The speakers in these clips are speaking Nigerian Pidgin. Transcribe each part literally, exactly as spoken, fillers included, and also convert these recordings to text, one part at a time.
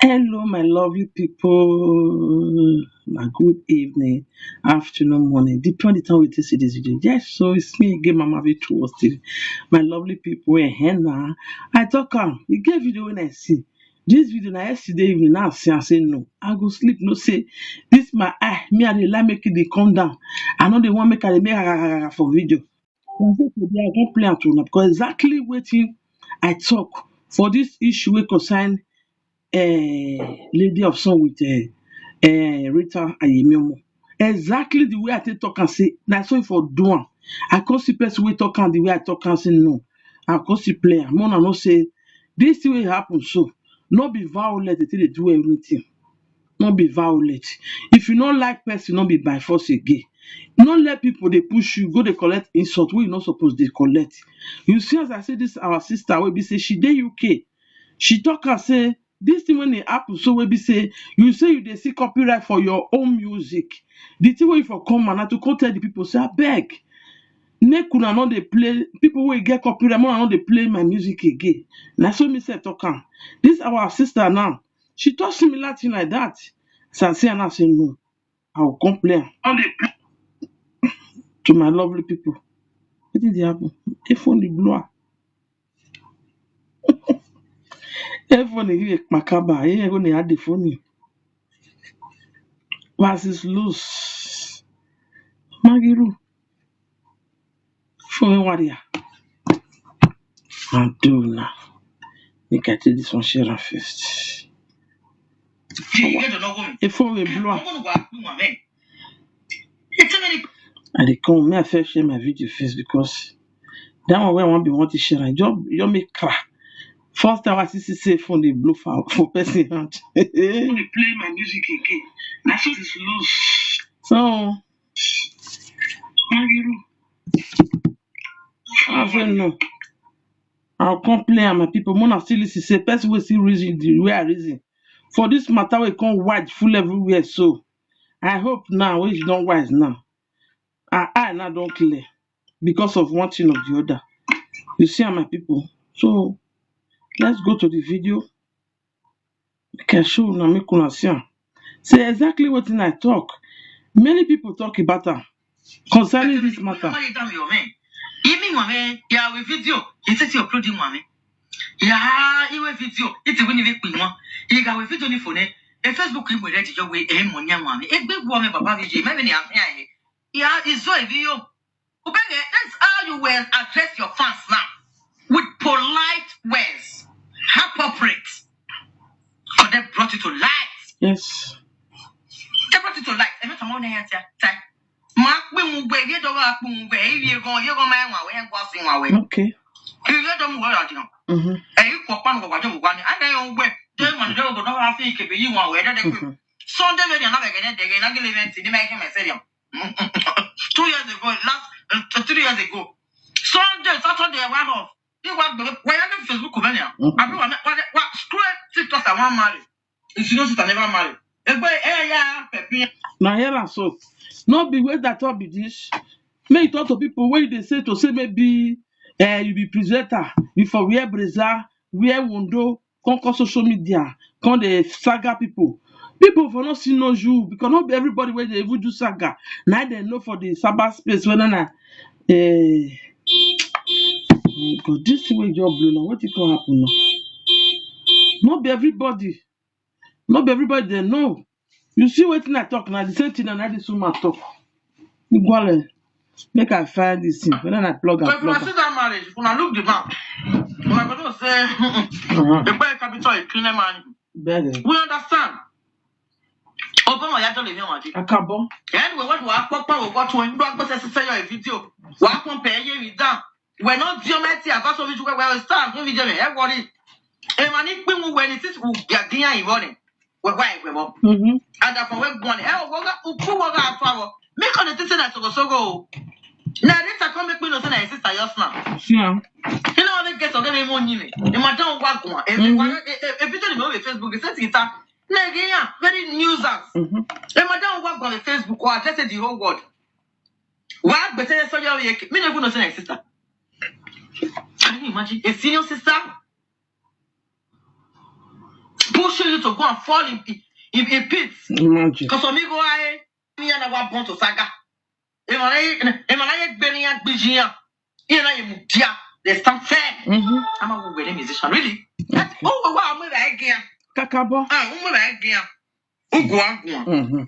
Hello, my lovely people. Na good evening, afternoon, morning, depending on the time we take see this video. Yes, so it's me again, Mama V two T V. My lovely people, eh, eh, na. I talk am, e get video wey I see. This video na yesterday evening, now I see, I say no. I go sleep, no say, this my eye, me I dey like make e dey come down. I no dey want make I dey make for video. Na so today I wan play am to una because exactly wetin I talk for this issue wey concern eh, Lady of Song with eh, eh, Rita Ayemiomo. Exactly the way I take talk am say na so e for do am. I come see person wey talk am the way I talk am say no. I come see play am. Una know say this thing wey happen so no be violence dey take dey do everything. No be violence. If you no like person, no be by force again. No let people dey push you go dey collect insult wey you no suppose dey collect. You see as I say this our sister wey be say she dey U K, she talk am say this thing wey dey happen so wey be say you say you dey see copyright for your own music. The thing wey you for come out na to come tell the people say abeg make una no dey play people wey get copyright, make una no dey play my music again. Na so me sef talk am. This our sister now, she talk similar thing like that. As I see am now, I say no. I go come play am to my lovely people. Wetin dey happen? Ephone dey blow am. Ephone dey give kpakaba. Ephone dey add the phone. Versus lose. Magiru. Phone wey warrior. I do now. Make I take this one share am first. Ephone wey blow am. I dey come, may I first share my video first because that one wey I wan be want to share am, just, just make crack. First time I see, see say phone dey blow for, for person hand. Phone dey play my music again. Na so this lose. So, Magiru. I say no. I'll come play am, my people. Mona still listen say person wey still reason the way I reason for this matter wey come wide full everywhere. So I hope now wey you don wise now, our eye now don clear because of one thing or the other. You see am, my people. So let's go to the video. Make I show una, make una see am. Say exactly wetin I talk. Many people talk about am concerning this matter. Imi mame, ya we video, ite ti upload mame. Ya iwe video, ite wini we pin won. Iga we video ni phone. E Facebook imo re ti jo we e mo nya mame. E gbe wo me baba mi je, me ni afi aye. Ya izo e video. Ubenge, that's how you will address your fans now. With polite words. Appropriate. But they brought it to light. Yes. They brought it to light. Ebe tamo ne ya tia tai. Ma pe mu gbe, ye do ga pe mu gbe, ye go, ye go ma wa we, go si wa we. Okay. Ye do mu go ya ti. Mhm. E ko pa no go wa jo mu wa ni. Ade yo gbe. De ma de go do wa fi ke be yi wa we de de pe. Mhm. Sunday we na be ge de ge na ge le event ni me ke me se. Two years ago, last uh, three years ago, Sunday, Saturday, one off. He was the why on Facebook many. Abi wa wa wa scroll TikTok and one marry. If you know sister never marry. Egbe eh ya pepi. Na here and so. No be wey that all be this. Make you talk to people wey you dey say to say maybe eh you be presenter, you for wear brazier, wear wondo, come come social media, come dey saga people. People for no see know you because no be everybody wey dey even do saga na dem know for the cyber space whether na eh oh God, this thing wey just blow na wetin come happen now? No be everybody, no be everybody dem know. You see wetin I talk na the same thing na na this woman talk. Igwale, make I find this thing. When I plug and plug. If una see that marriage, if una look the man, una go know say the boy capital is clean man. Bẹ́ẹ̀ni. We understand. Open my yard to the young. Akabo. Anyway, what do I pop up? What do I do? I go say your video. What compare you with that? We're not geometry. I got so much where we stand. You video me. Hey, worry. E ma ni pin mu we ni sis u ya ginya iwone. We wa igbe mo. Mhm. Ada for we gbon. E o wo ga uku wo ga afa wo. Me ko ni titi na sogo sogo. Na Rita come make me know say na his sister just now. See am. You know how they get to get me money me. E ma don wa gun. E e e e video me on Facebook. Say Tita. Na ginya very news us. Mhm. E ma don wa gun on Facebook or address the whole world. Wa gbete so yo ye. Me no even know say na his sister. Can you imagine? A senior sister? pushing you to go and fall in, in, in pits. Imagine. Because some people are, me and I born to saga. Emana ye gbeni ya gbiji ya. Ina ye mudia. There's some fair. Mhm. I'm a good musician, really. That's oh, wow, I'm with again. Kakabo. Ah, I'm with again. Ugwa, ugwa. Mhm.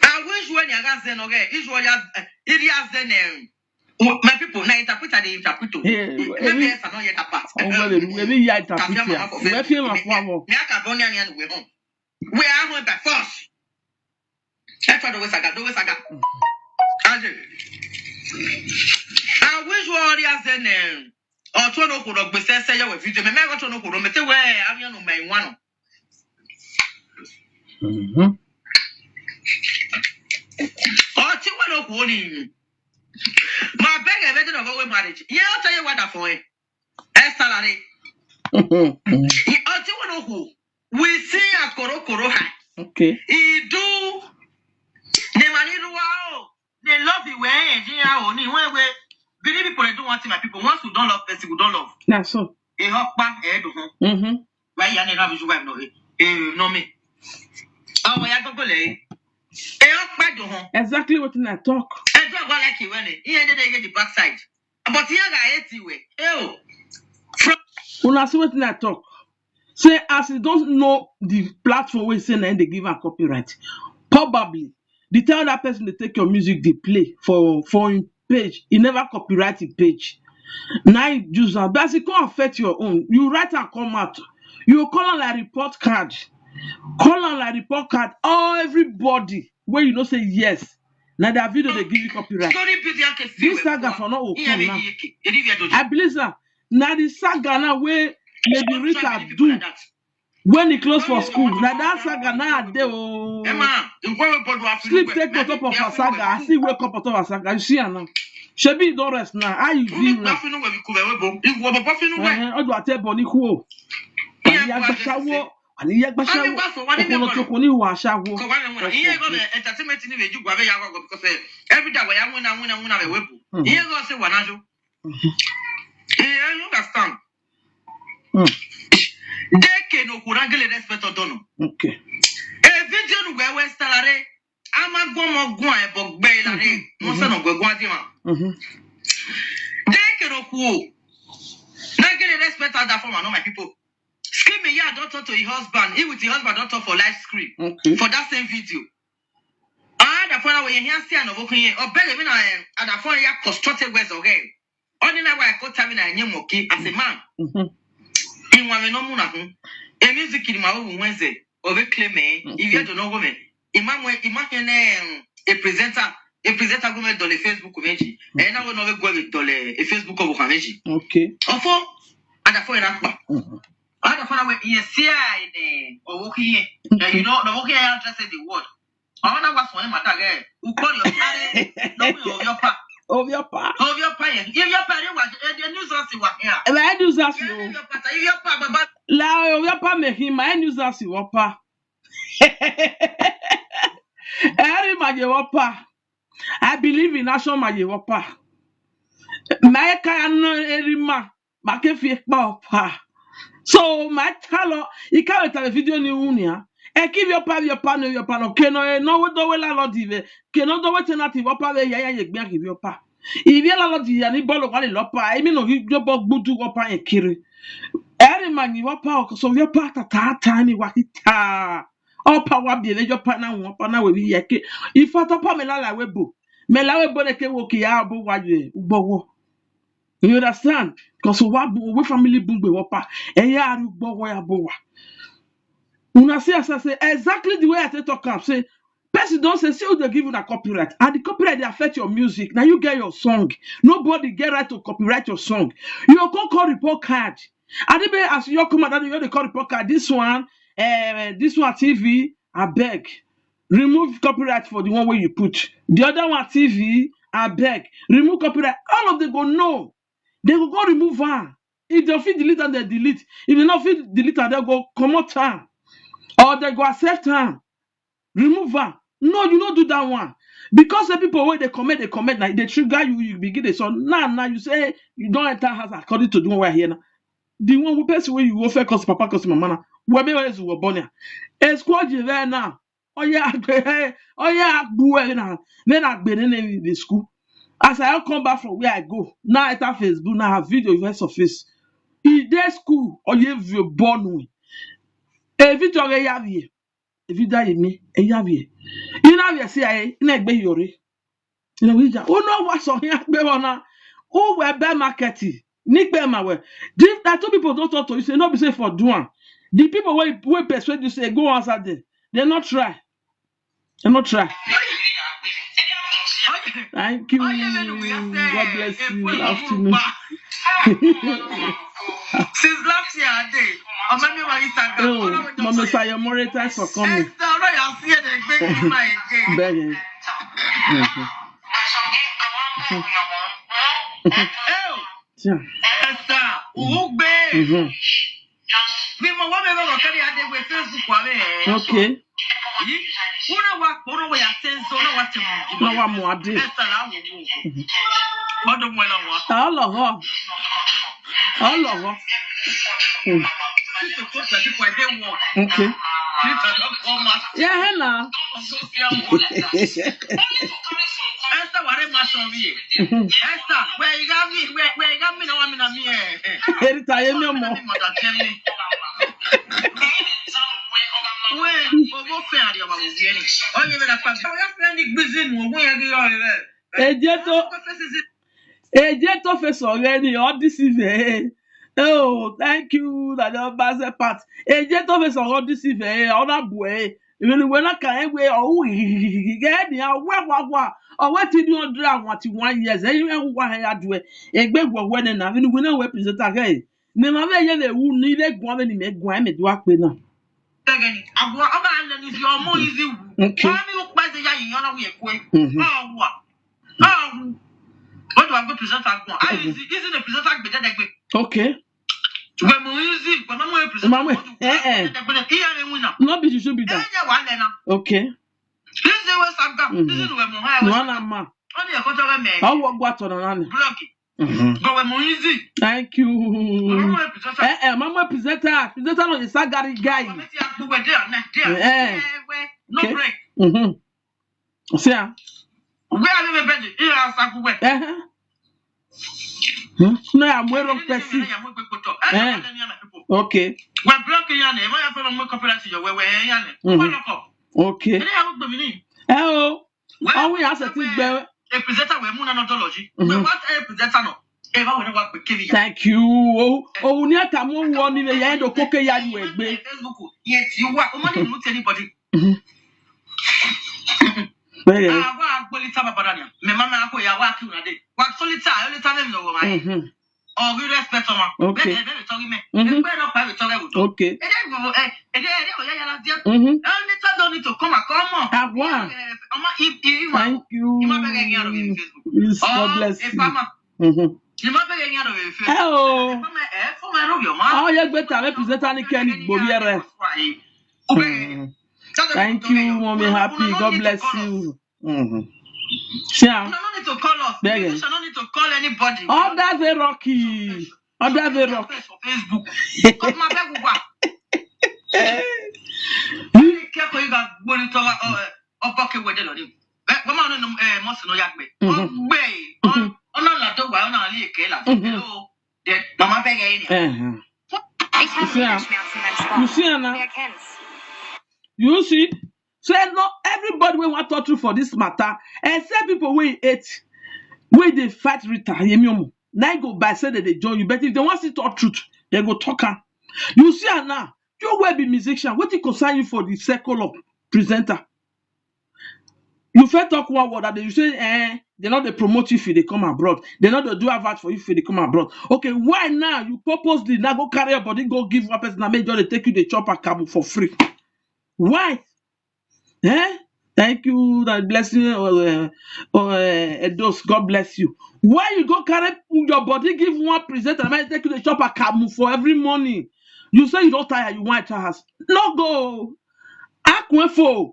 I wish when you guys then okay, is what you it is then um, my people, na interpreter they interpret. Yeah, Maybe every- yes, I don't hear that part. Oh, well, we we ya interpret Kafia ya. ma for We Facebook. feel ma Me- kwa wo. Me aka boni ani ani we home. We are home by force. That's what the West Saga, the West Saga. Aje. I wish warriors then um, or to no kudo gbese se ya we video. Me me go to no kudo me te we avi no my one. Mhm. Or ti we no kudo ni. My beg a better of our marriage. Yeah, I'll tell you what that for it. Esther Larry. Mhm. He or ti we no kudo. We see a koro koro ha. Okay. He do. The money do wow. They love you when you are only when we believe people they do one thing, my people. Once we don't love person, we don't love. That's all. E hokpa e do hon. Mhm. Why you never have your wife no? Eh, no me. Oh, we are go go le. E hokpa do hon. Exactly what I talk. E do go like you when e. He ended get the backside. But here I hate you. Eh, oh. Una see wetin I talk. Say as you don't know the platform wey say na im dey give am copyright, probably the time that person dey take your music dey play for for im page, e never copyright im page. Na im use am, but as e come affect your own, you write am come out. You call am like report card, call am like report card. All everybody wey you know say yes, na their video dey give you copyright. Story building can This saga for no go come now. I believe sir, na the saga now wey Lady Rita do when he close for school. Na that saga now I dey oh. Sleep take on top of her saga. I still wake up on top of her saga. You see her now. Shebi you don rest now. How you feel now? Eh, ọdún àti ẹbọ ní kú o. Àní yá gbàṣáwó. Àní yá gbàṣáwó. Ọkùnrin tó kò ní ìwà aṣáwó. Entertainment ni veju gwa be ya go because eh, every day we ya win and win and win and we bu. Mhm. Iye go se wa na jo. Mhm. Eh, you understand? Mm. Deke no kurangele respect odono. Okay. E video nu we we salary. Ama gwomo gwa e bo gbe la re. Mhm. Mo se no gwe gwa di ma. Mhm. Deke no ku. Na get respect other form, no my people. Skimmy, yeah, don't talk to your husband. He with your husband don't talk for live screen. Okay. For that same video. Ah, the phone where you hear say no working. Or better me na eh, and the phone ya constructed words again. Only na why I call time na nye moki as a man. Mhm. In one no muna hu. E music in my own Wednesday. Or we claim me. If you don't know women. Imam we imam ne a presenter. A presenter go me dole Facebook meji. E na we no we go we dole a Facebook of meji. Okay. Ofo and the phone na pa. Mhm. And the phone we yes here in eh or working here. You know, the working here address the word. I wanna was one matter eh. Who call your parent? No, your pa. Of your pa. Of your parent. If your parent was eh, the news us was here. Ẹ bá news us Yeah, o. If your pa, if your pa, baba. La of your pa me him. My news us your pa. Every my your pa. I believe in action my your pa. My can every ma. Ma ke fi pa pa. So my talo. I can't tell a video ni unia. E give your pa your pa no your pa no. Ke no e no do we la lo dive. Ke no do we tenati wa pa we ya ya ye gbe give your pa. Ibi la lo di ya ni bolo kwa le lo pa. Emi no gi jo bo gbudu wa pa e kiri. Every man ni wa pa o so your pa ta ta ta ni wa kita. Ọ pa wa bi le your pa na wa pa na we bi ye ke. If I to pa me la la we bo. Me la we bo le ke wo ki ya bo wa ye. Ugbo wo. You understand? Because we we family bungbe wa pa. E ya ru ugbo wo ya bo wa. Una see as I say exactly the way I take talk am say person don say see who dey give una copyright and the copyright dey affect your music na you get your song nobody get right to copyright your song you go come call report card and even as you come out you dey call report card this one uh, this one tv abeg remove copyright for the one wey you put the other one tv abeg remove copyright all of them go know they go go remove am if they fit delete am they delete if they no fit delete am they go comot am or they go accept am remove am no you no do that one because say people wey dey comment dey comment na e dey trigger you you begin dey so now now you say you don enter house according to the one wey I hear now The one who person wey you go first cause papa cause mama na. We be wey you born ya. E school je ve na. Oya agbe, oya agbu e na. Then agbe ne ne the school. As I come back from where I go, now enter Facebook, now her video first surface. E dey school, oye vio born we. E video ge ya vie. E video ye mi, e ya vie. E na vie si aye, e na gbe yore. You know, we just, who know what song ya gbe wona? Who we be market? Nick be my way. If that two people don't talk to you, say no be say for do am. The people wey wey persuade you say go answer them. They not try. They not try. Thank you. God bless you. Afternoon. Since last year, I did. Oh, Mama Sayomore, thanks for coming. Esther, ọ̀rọ̀ yà sí ẹ̀dẹ̀ gbé ní ìgbà yìí. Bẹ́ẹ̀ ni. Mhm. Ẹ o, Yeah. Esther, òun gbé. Mhm. Mi mọ wọ́n mi lọ́rọ̀ kẹ́rì adégbé Facebook wa bẹ́ẹ̀. Okay. Yìí, wọ́n náà wá pọ̀ náà wọ́n yà tẹ́ ń sọ náà wá tẹ̀ mọ́. Náà wá mú adé. Esther là wò wò. Ọdún mọ́ ẹ náà wọ́n. Ọlọ́họ́. Ọlọ́họ́. Mm. This is what the people I dey want. Okay. This is not format. Yeah, hey, now. Social media. Esther, wàá rẹ̀ máa sọ rí ẹ̀. Mhm. Esther, where you got me? Where, where you got me? Now I'm in a me. Erita, you know more. Mother tell me. Where, oh, go fair, your mama, Jenny. Oh, you better pass. Oh, you friend, the business, no, where you are, eh? Eje to, eje to face already, all this event. Oh, thank you, that the Baze part. Eje to face all this event, all that boy. Even when I can't wear, oh, get the wa wa wa. Oh, what did you do? I want you one years. Eh, you want to do it. Egbe gwo gwo ne na. Even when I represent again. Ne ma ve ye le wu ni le gwa ve ni me gwa me do akpe na. Tegeni, agwa, oga le ni fi omo izi wu. Okay. Kwa mi ukpa ze ya yi ona wi ekwe. Mhm. Awa. Awu. What do I go present agwa? I Okay. Izi, izi the present agbe de gbe. Okay. We mo izi, we mo mo present. Mama, eh, eh. Iya re wina. No be you should be that. Eh, ya wa le na. Okay. This is where Saga. Mhm. This is where mo ha. No na ma. Oni e ko to we me. Awo gwa to na na ni. Block. Mhm. But we mo easy. Thank you. Mama presenter. Eh, eh, mama presenter. Presenter no is Sagari guy. Mama ti a gbogbo there, na there. Eh. Eh, we, no Okay. Break. Mhm. See ya. Where are we bed? Here are Sagari. Eh. Hmm? No, I'm wearing Pepsi. Eh. Okay. We block here, na. We have a more copyright to your way, way, here, na. Mhm. One o'clock. Okay. Any how we be? Eh, oh. Well, All we have to well, think, well, a presenter we muna no dology. We Mhm. Want a presenter no. Eva we wa pe kiri ya. Thank you. Oh, oh, ni aka mo wo ni le ya do koke ya you egbe. Facebook. Yet you wa. O ma ni look anybody. Mhm. Bẹ́ẹ̀. Ah, wa gbolita baba ni. Me mama ko ya wa ki una de. Wa solita, solita me no wa. Mhm. Or we respect someone. Okay. Bẹ́ẹ̀, bẹ́ẹ̀, tọ́rí mẹ́. Mhm. Ẹgbẹ́ náà pàrọ̀ tọ́rẹ́ wò tó. Okay. Ẹ̀dẹ́ ìgbòho, ẹ̀, ẹ̀dẹ́, ẹ̀dẹ́ ọ̀yá yàrá díẹ̀. Mhm. Ẹ̀ ní tọ́jú ní tó kọ́ mà kọ́ mọ̀. Àwa. Ẹ̀, ọmọ ì-, ì-, ìwà. Thank you. Ìmọ̀ bẹ̀rẹ̀ ní àròyìn Facebook. Yes, God bless you. Ọ̀, ìfàmà. Mhm. Ìmọ̀ bẹ̀rẹ̀ ní àròyìn Facebook. Ẹ o. Ìfàmà, ẹ̀, fún mi lórí ọmọ. Àwọn yẹn gbé tàbí presenter ní Kenny Gbòmí ẹ̀rẹ̀. Ó bẹ̀rẹ̀. Mm. Thank you, Mommy Happy. God bless you. Mm-hmm. See, ah. Una no need to call us. Beg him. Musician no need to call anybody. Order the Rocky. Order the Rocky. For Facebook. Come my beg wa. Ni keko yi ga gbori to wa, o, eh, obo ke we de lo ni. Be, be ma no, eh, mo si no ya gbe. Mm-hmm. Ogbe. Mm-hmm. Ona la to wa, ona li ke la. Mm-hmm. Hello. De, mama beg e ni. Uh-huh. See, ah. You see, ah, now? You see? Say no, everybody wey wan talk true for this matter, except people wey hate, wey dey fight Rita Yemiomo. Na im go by say dem dey join you, but if dem wan still talk truth, dem go talk am. You see am now, you wey be musician, wetin concern you for the circle of presenter? You fit talk one word and you say, eh, they no dey promote you if you dey come abroad. They no dey do advert for you if you dey come abroad. Okay, why now you purposely now go carry your body, go give one person, and make just dey take you dey chop akamu for free? Why? Eh? Thank you. That blessing. Uh, uh, Edos, God bless you. Why you go carry your body, give one presenter, and make take you dey chop akamu for every morning? You say you don tire, you want try house. No go. Akwefo.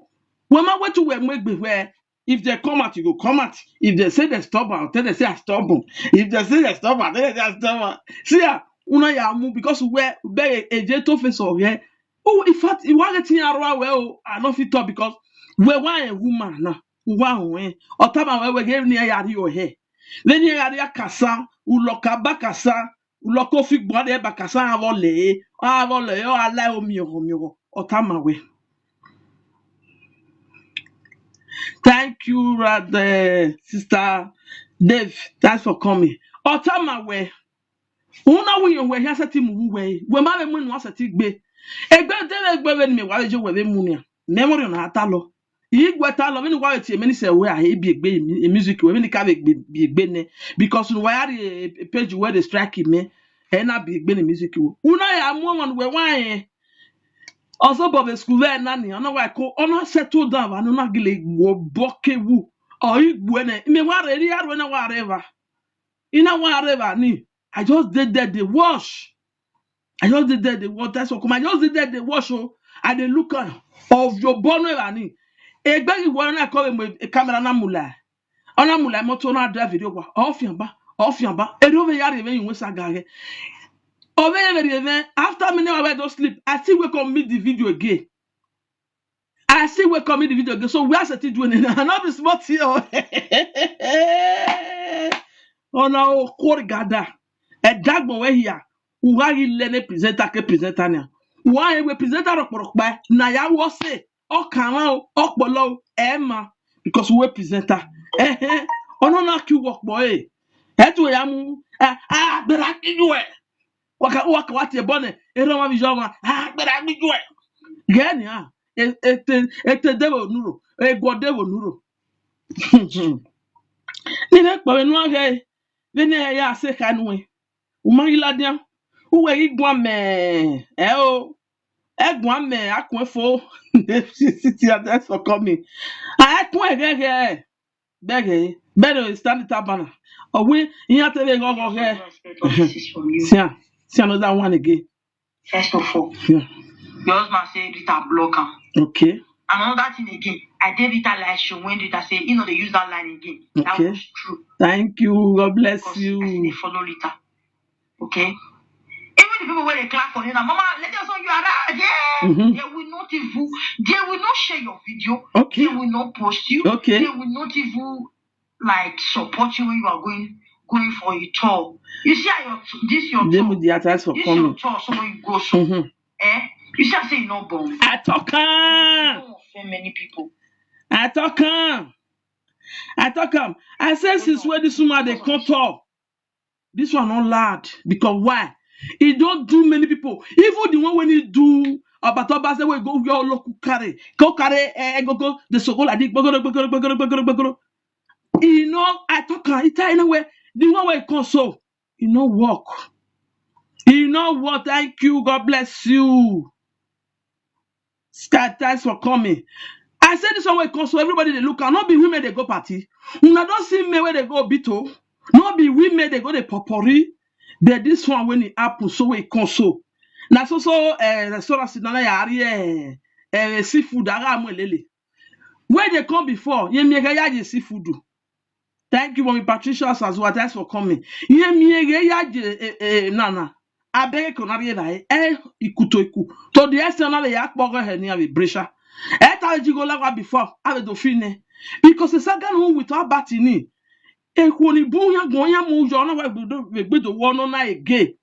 When my way to where make be where. If they come out, you go come out. If they say they stubborn, tell them say I stubborn. If they say they stubborn, tell them say I stubborn. See, ah, Una ya mu because we be eje to face o here. Oh, in fact, you want to arwa we o, I no fit talk because we wa a woman na. Wa o eh. Otama we we ge ni ya ri o he. Ni ni ya ri akasa, uloka bakasa, uloko fi gbon de bakasa avole. Avole o ala o mi o mi o. Otama we. Thank you, Rad, uh, Sister Dave. Thanks for coming. Otama we. Una wi yo we ya seti mu we. We ma be mu nu seti gbe. Egbe de le gbe we ni me wa we jo we be mu ni. Memory na ta lo. Igwe ta lo, mi ni wa we ti me ni se we a e bi egbe mi, e music we, mi ni ka be egbe, bi egbe ne. Because nu wa ya ri a, a page where they strike me. E na bi egbe ni music we. Una ya mu won we wa e. Also, Bob school we na ni, ona wa ko, ona settle down, wa no na gile wo boke wu. O igwe ne. Me wa re ri arwe na wa re va. Ina wa re va ni. I just did that the wash. I just did that the water so come. I just did that the wash. Oh, I dey look am. Of your bono va ni. Egbe gi wa na ko me a camera na mula. Ona mula mo to na drive video wa. Ofian ba. Ofian ba. E do ve ya re ve yin we sa ga ge. O ve ya re ve. After me never we don't sleep. I still wake up meet the video again. I still wake up meet the video again. So we are set to do it. I not be smart here. Ona o kori gada. E dagbo we here. Uga gi le ne presenter ke presenter na. Wa e we presenter ro poro pa. Na ya wo se. O kan o, o polo o, e ma. Because we presenter. Eh eh. Ona na ki wo po e. E tu ya mu. Ah, ah, bera ki ju e. Waka waka wa ti e bone. E ro ma bi jo ma. Ah, bera ki ju e. Ge ni a. E e te e te de bo nuro. E go de bo nuro. Ni ne pa we nu a ge. Ve ne ya se ka nu e. Uma ila dia. Uwe igwa me. E o. Egwa me akun fo. City, that's for coming. A ekun egege. Bege. Better stand the tabana. Oh, we, you have to go, go here. See, see another one again. First of all, yeah. Your husband say Rita block am. Okay. And another thing again, I did Rita live show when Rita say, you know, they use that line again. That, okay, was true. Thank you. God bless you. Because I still follow Rita. Okay? Even the people where they clap for you now, Mama, let us know you are out. Yeah. Mm-hmm. They will not even, they will not share your video. Okay. They will not post you. Okay. They will not even like support you when you are going going for a tour. You see how your this your tour. They will the attacks for this coming. Your tour, so when you go so, mm-hmm, eh? You see, I say you not born. I talk am. You don't offend many people. I talk am. I talk am. I say since where this woman they come talk. This one not loud because why? He don't do many people. Even the one when he do about Obase wey go your local carry, go carry eh, go go the sogo like this, gbogoro, gbogoro, gbogoro, gbogoro, gbogoro. You know, I talk am, he tell anywhere the one way come so, he no work. He no work. Thank you. God bless you. Sky, thanks for coming. I said this one way come so everybody they look am. Not be women they go party. Una don't see me where they go bito. Not be women they go the popori. But this one when it happen so way come so. Na so so eh restaurant sit down ya ari eh eh, seafood aga mo lele. Where they come before, ye mi ga ya je seafood. Thank you, Mommy Patricia, as well. Thanks for coming. Ye mi ga ya je eh eh nana. Abeg ko na re ba eh ikuto iku. To the extent na ya kpogo he ni abi brisha. E ta ji go la wa before. Abe do fine. Because the saga no with our batini. E ko ni bu ya go ya mu jo na wa gbedo gbedo wo no na ege.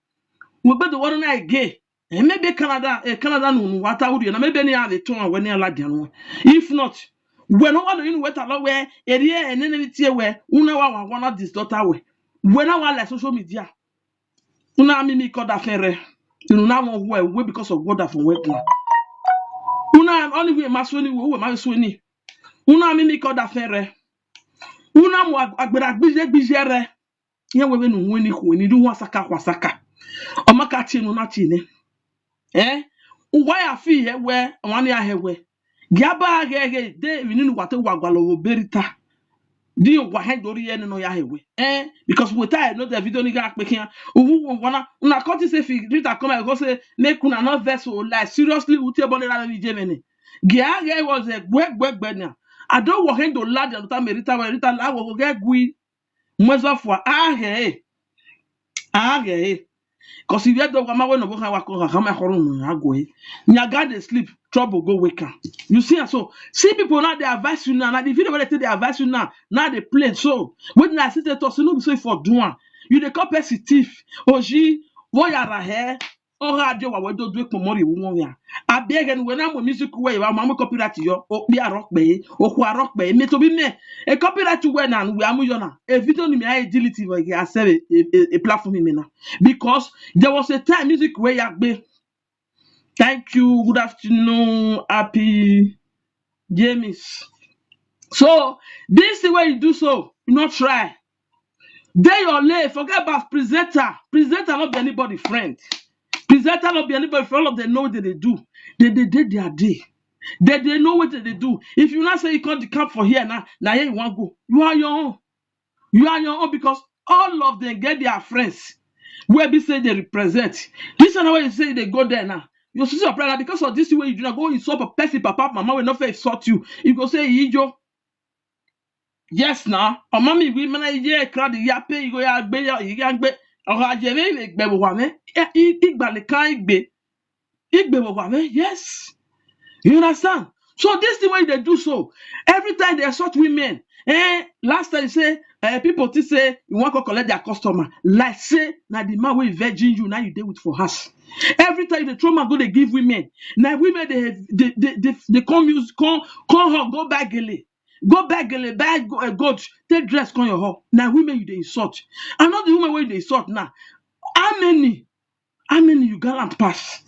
We gbedo wo no na ege. Eh, maybe Canada, eh, Canada no no wata uri na maybe ni ave to we ni ala dia no. If not, we no wa no inu weta lo we eri e ne ne tie we una wa wa na this daughter we. We na wa like social media. Una mi mi ko da fere. Inu na won we we because of what da fun we ko. Una only we ma so ni we we ma so ni. Una mi mi ko da fere. Una mo agbera gbije gbije re. Ihe wewe nu nwe ni kwe ni du wa saka kwa saka. Omaka tie nu na tie ne. Eh? Uwa ya fi he we, wani ya he we. Gia ba ge ge de vi ni nu wa te wa gwa lo wo berita. Di wa he dori ye no ya he we. Eh? Because we tie no the video ni ga pe kian. Uwu wana una cut say fi Rita come and go say make una no vex o, like seriously we te bone la mi je mene. Gia ge was a gwe gwe gbe na. I don't want him to lie the time Rita when Rita la wo ge gui. Mwezo fwa, ah, hey. Ah, hey. Because if you don't come out when no work, I come out, come out, come out, go. Nyaga dey sleep, trouble go wake am. You see am so. See people now dey advise you now. Now the video wey dey take dey advise you now, now dey play so. When I see the talk, say no be so e for do am. You dey call person thief, oji, woyara hair, oha ade wa wedo do ekpo mori wu won ya. Abeg, and when I'm a music way, I'm a copyright yo, o bi arok pe, o ku arok pe, me to be me. A copyright way na we amu yo na. A video ni me I delete it, like I said, a, a, a platform me na. Because there was a time music way ya be. Thank you. Good afternoon, Happy James. So this is where you do so. You not try. Dey your lane. Forget about presenter. Presenter not be anybody friend. Presenter not be anybody friend. All of them know what they do. They they did their day. They they know what they do. If you not say you can't decamp for here now, now here you want go. You are your own. You are your own because all of them get their friends. Where be say they represent. This one where you say they go there now. You see your brother because of this way you do not go insult a person, papa, mama will not fair insult you. You go say Ijo. Yes now. Or mommy we man ye crowd ya pay you go ya gbe ya you can gbe. Or I je me gbe wa me. Igba le kan igbe. Igbe wa me. Yes. You understand? So this thing wey they do so, every time they assault women, eh, last time you say, eh, people think say you want to collect their customer. Like say na the man wey virgin you now you dey with for house. Every time you dey throw man go dey give women, na women dey dey dey dey, dey come use come come hug go buy gele, go buy gele buy go, uh, gold take dress come your hall. Na women you dey insult. I know the woman wey you dey insult now. How many How many you gallant pass?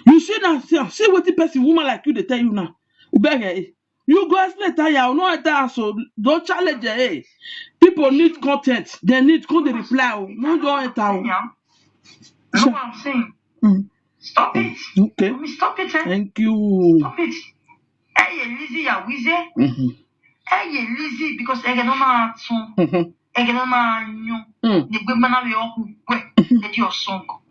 You see now, see, see wetin person woman like you dey tell you now. Ubege, eh, you go explain tire, no enter house o, don challenge eh. People need content, they need come dey reply o, no don enter o. Look what I'm saying. Mm. Stop it. Okay. Mommy, stop it. Eh? Thank you. Stop it. Hey, Lizzie, ya wize. Mm-hmm. Eye Lizzie because ege no ma atun. Ege no ma anyu. Egbe ma na we oku gbe. Edi osongo.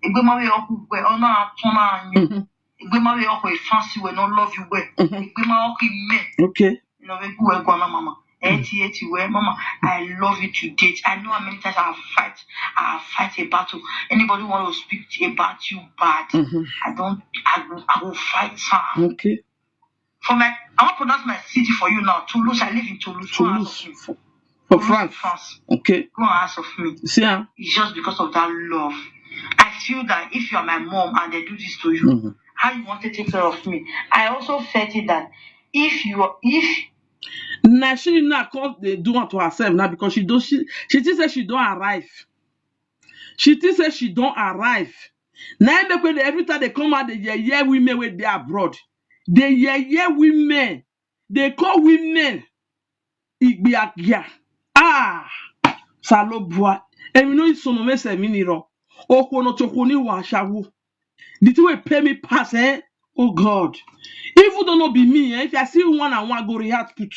Egbe ma we oku gbe. Ona atun na anyu. Egbe ma we oku e fancy we no love you we. Egbe ma oku me. Okay. You know we go we go na mama. Eti eti we mama. I love you to date. I know how many times I fight. I fight a battle. Anybody want to speak about you bad? I don't. I go. I go fight her. Okay. For my, I want to pronounce my city for you now. Toulouse. I live in Toulouse. Toulouse. For, for France. France. Okay. Go and ask of me. See, huh? It's just because of that love. I feel that if you are my mom and they do this to you, mm-hmm, how you want to take care of me? I also felt it that if you are, if now she now come they do unto herself now because she don't she she thinks that she don't arrive. She thinks that she don't arrive. Now make when every time they come out, they yeah yeah women with their abroad. They yeye women. They call women igbiagia. Ah, salobua. Emi no isono mese miniro. Okwo no chokwo ni wa shawo. The thing will pay me pass, eh? Oh God. Even though not be me, eh? If I see one and one go react put.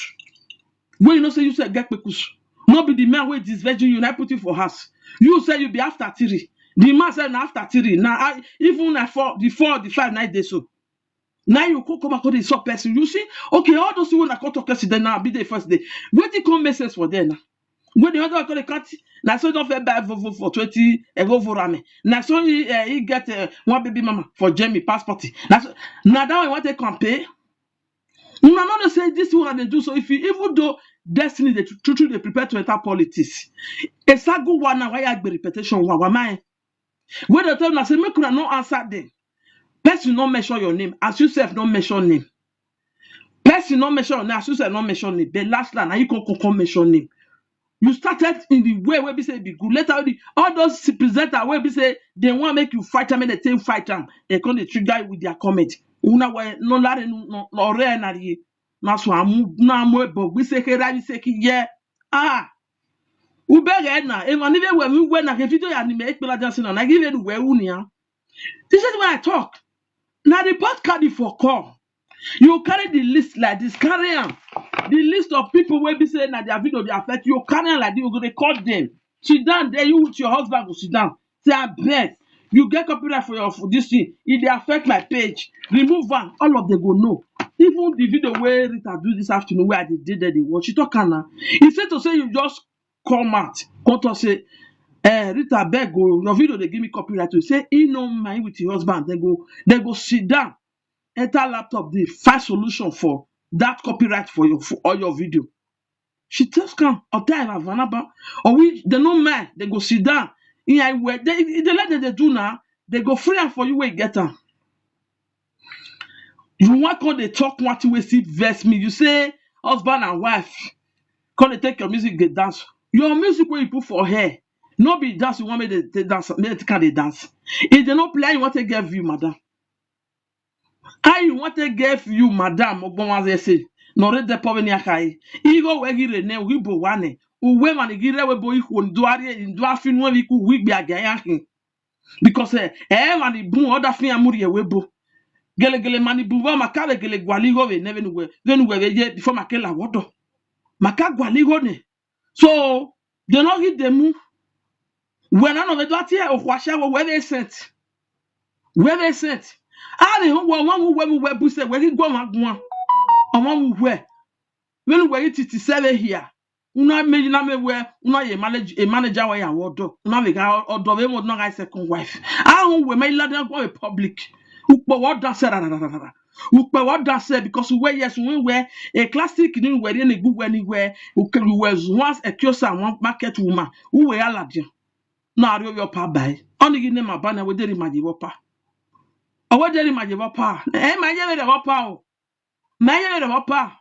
When you know say you say get pekus. Not be the man with this virgin you not put it for house. You say you be after three. The man said na after three. Now I even I four the four, the five, nine days so. Now you come come and come dey insult person. You see, okay, all those people that come talk person, then now be the first day. Wetin come make sense for them now? When the other come dey count, na so don fit buy Volvo for twenty, e go for am. Na so he, eh, he get, eh, one baby mama for Jamie passport. Na so, na that one you want to campaign? Una no know say this one dey do so. If you even though destiny dey true true dey prepare to enter politics, esago one na why I be reputation wa wa my When they tell una say make una no answer them, person no mention your name, as you sef no mention name. Person no mention your name, as you sef no mention name. The last line, na you come come come mention name. You started in the way wey be say e be good. Later, all the all those presenter wey be say they want make you fight am, make they take fight am. They come dey trigger you with their comment. Una wa no lare no no lore na rie. Na so amu na mo ebo gbe se ke ra bi se ki ye. Ah. Ubere na e ma ni ve we mi we na ke video ya ni me ekpela dan sina na give it we uni ya. This is why I talk. Now the podcast for call. You carry the list like this, carry am. The list of people wey be say na their video dey affect you, carry am like this, you go dey call them. Sit down there, you with your husband go sit down. Say abeg, you get copyright for your for this thing. E dey affect my page. Remove am. All of them go know. Even the video wey Rita do this afternoon wey I dey dey there dey watch, she talk am na. Instead to say you just come out, come talk say Eh, Rita, beg o, your video dey give me copyright. You say he no mind with your husband. They go, they go sit down, enter laptop, dey find solution for that copyright for your for all your video. She just come or tell her vanaba or we they no mind. They go sit down. Yeah, where they they let them they do now. They go free am for you where you get am. You want come dey talk one thing wey still vex me. You say husband and wife come dey take your music dey dance. Your music wey you put for hair, no be dance you want make they take dance, make they take am dey dance. If they no play, how you want take get view, madam? How you want take get view, madam? Ogbonwaze say, no read the power ni akai. Igo wegi re ne wibo wane. Uwe mani gire webo ihu nduari nduafi nwe wiku wigbi agayahin. Because eh, eh mani bun oda fin amuri ewebo. Gele gele mani bun wa makabe gele gwaligo we neve nuwe. Ve nuwe ve ye before makela wodo. Maka gwaligo ne. So they no give them move. When I know the dot here of Washa where they sent. Where they sent. I mean who one who where we were buse where he go on one. On one who where. When we were it seven here. Una me na me where una ye manage a manager where ya wodo. Una we got odo we mo na guy second wife. I who we my lad go public. Ukpo what that said. Ukpe what that said because we yes we were a classic new wedding a good wedding where we was once a kiosa one market woman who were aladia. No, I your pa by. Only give them a banner with the maji wapa. I would dare maji wapa. Eh, my year wapa. My year wapa.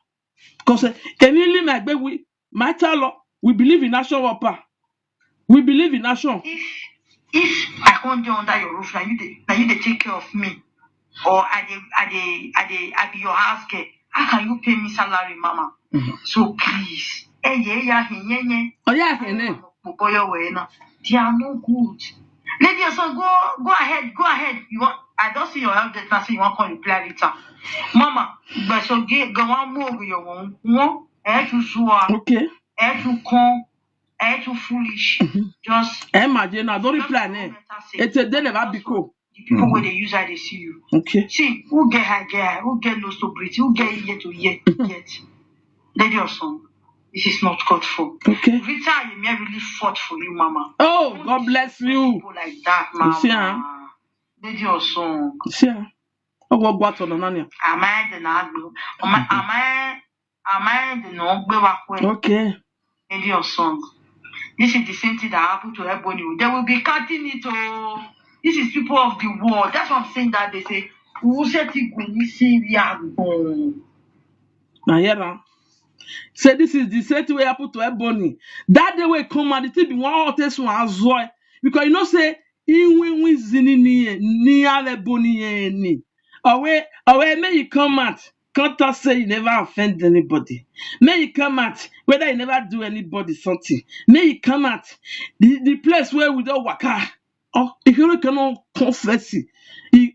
Because Emily my baby, my talo, we believe in action wapa. We believe in action. If if I can't do under your roof, now you dey now you dey take care of me, or I dey I dey I dey I be your house girl. How can you pay me salary, mama? So please, eh yeah yeah yeah yeah. Oh yeah, yeah. Boboyo we na. They are no good. Lady, so go go ahead, go ahead. You want I don't see your health data, so you want to reply later. Mama, but so get go on move your own. One, eh to sua, Okay. eh to con, eh to foolish. Just Imagine now, don't reply me. It's a day never be cool. The people where they use how they see you. Okay. See, who get high, get high, who get nose to breathe, who get ear to ear, get. Lady or son, this is not called for. Okay. Rita, you may really fought for you, mama. Oh, God bless you. People like that, mama. You see, huh? Lady or son. You see, huh? Oh, what, what on the nanya? Am I the Nagbo? Am I, am I, am I the Nogbe? Okay. Lady or son. This is the same thing that happened to Ebony. They will be cutting it. Oh, this is people of the world. That's what I'm saying. That they say, "Who said he go missing we are gone?" Now, yeah, now. Say this is the same thing wey happen to Ebony. That day wey come out, the thing be one hottest one as well. Because you know say he win win zini ni ni have Ebony ni. Owe owe make you come out. Can't talk say you never offend anybody. Make you come out whether you never do anybody something. Make you come out. The the place where we don't waka. Oh, if you cannot confess it,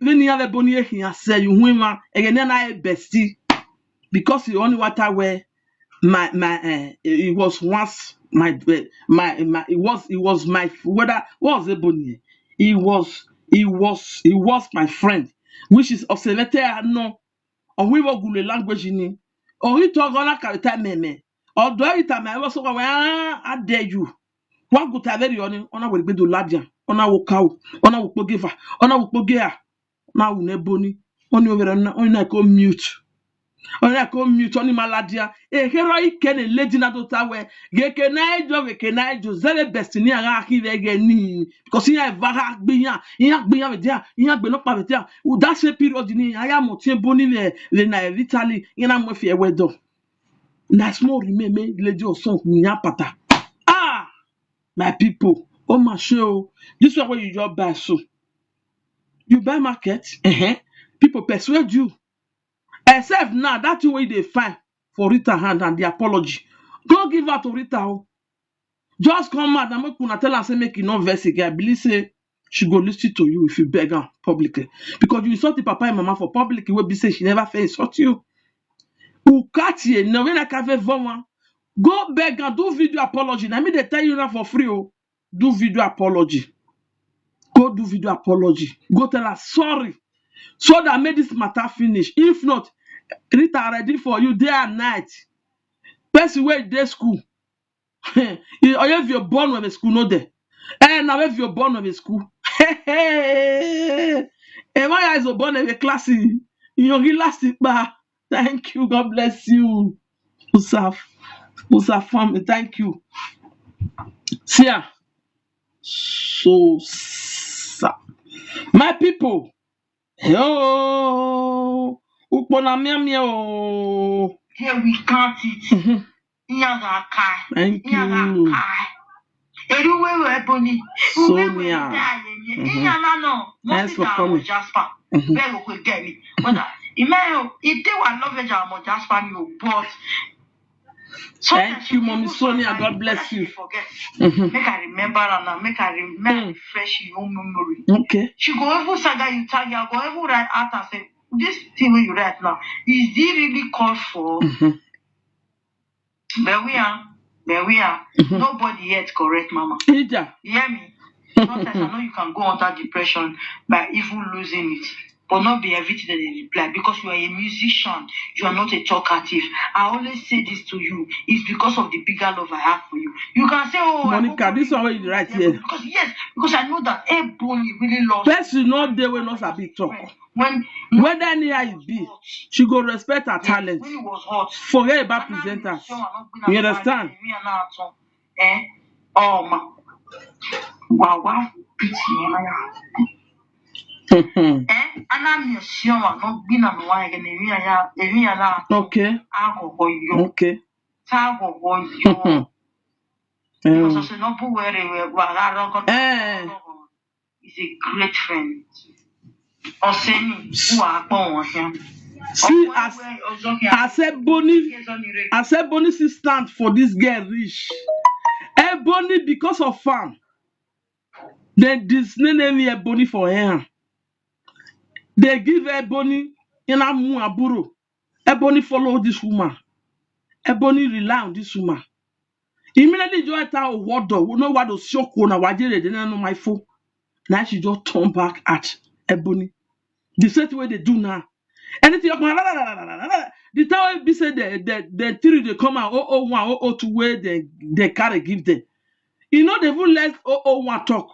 when you have Ebony he say you win man again then I bestie because you only water where my my uh, it was once my uh, my my it was it was my whether what was Ebony? It was it was it was my friend, which is observatory no or we will gule language ni or we talk on a character meme or do it am I was so I dare you. Wa guta very oni ona we gbedo ladia ona wo kawo ona wo pogeva ona wo pogea na wo ne boni oni overa na oni na ko mute oni na ko mute oni maladia e hero ike ne lady na dota we geke na ejo geke na ejo zere best ni ara ahi ve ge ni because ya va ha gbiyan ya gbiyan ve dia ya gbe no pa ve dia u da se period ni aya mo tie boni ve ve na Italy ya na mo fi ewe do. Na small remain make lady or son nya pata. Ah, my people, oh my show. This one where you just buy so. You buy market, uh-huh. People persuade you. Except now that thing wey you dey find for Rita hand and the apology. Go give her to Rita. Oh. Just come out and make una tell her say make you no vex again. I believe say she go listen to you if you beg her publicly because you insult the papa and mama for public wey be say she never fit insult you. Ukatie no when I can fit form one. Go beg and do video apology. Na me dey tell you now for free. Oh. Do video apology. Go do video apology. Go tell her sorry. So that make this matter finish. If not, Rita ready for you day and night. Person wey dey school. Or if you're born with a school no there. Eh, na we fi obon of school. Hey, hey. Eh, why is obon of class? You last it ba. Thank you. God bless you. Usaf. Usaf family. Thank you. See ya. So sa. My people. Yo. Ukpona mia mia o. Here we count it. Mhm. Iyaga kai. Thank you. Iyaga kai. Eru wewe Ebony. Sonia. Mhm. Iyana no. Thanks for coming. Jasper. Mhm. Very good, get me. But uh, Imeyo, it they were love it, Jasper, you but Thank you, Mommy Sonia. God bless you. Forget. Mhm. Make I remember and now make I remember Mm. refresh your memory. Okay. She go even saga you tag, I go even write out and say, this thing wey you write now, is it really called for? Mhm. But we are, but we are. Mhm. Nobody yet correct, Mama. Ija. You hear me? Sometimes I know you can go under depression by even losing it. But not be everything that they reply because you are a musician, you are not a talkative. I always say this to you, it's because of the bigger love I have for you. You can say, oh, I Monica, hope this you one wey you write Yeah, here. Because yes, because I know that Ebony really lost. Person no dey wey no sabi talk. When Whether anyhow it be, she go respect her yes, talent. When it was hot. Forget about Ana presenters. Mission, I no been You at understand? Mission, I no at all. Eh? Oh ma. Wow, wow. Pity, yeah. Eh? Ana Mission, I no been at one again. Area, area, na. Okay. Alcohol, yo. Okay. Alcohol, yo. Because Um, I say no put where we were. Eh. He's a great friend. Oseni, who are born here. See as as Ebony as Ebony still stand for this girl reach. Ebony because of am. Dem disname me Ebony for her. They give Ebony in a mu aburo. Ebony follow this woman. Ebony rely on this woman. Immediately joy ta owodo no wa do sioko na wajere de na no my phone. Now she just turn back at Ebony. The same thing wey they do now. Anything you come, la, la, la, la, la, la, la. The time wey be say the the the three dey come out oh oh one, oh oh two wey they they carry give them. You know they even let oh oh one talk.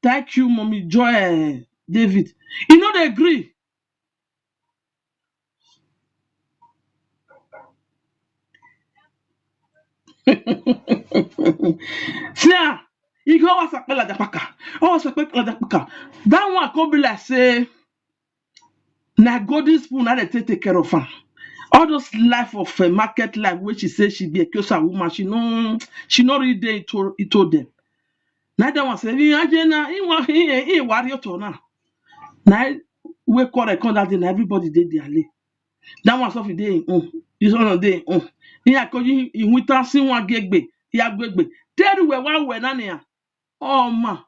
Thank you, Mommy Joy, eh, David. You know they agree. See, ah, he go was a pela dapaka. Oh, was a pela dapaka. That one come be like say na golden spoon na dey take take care of am. All those life of uh, market life wey she say she be a Kiosa woman, she no she no really dey into into them. Na that one say, "He aje na he wa he he wari oto na." Na we call the come that day na everybody dey there lay. That one so fit dey in own. This one dey in own. He akoji he wita si one gegbe. He agbegbe. Tell you where one where na ya. Oh ma.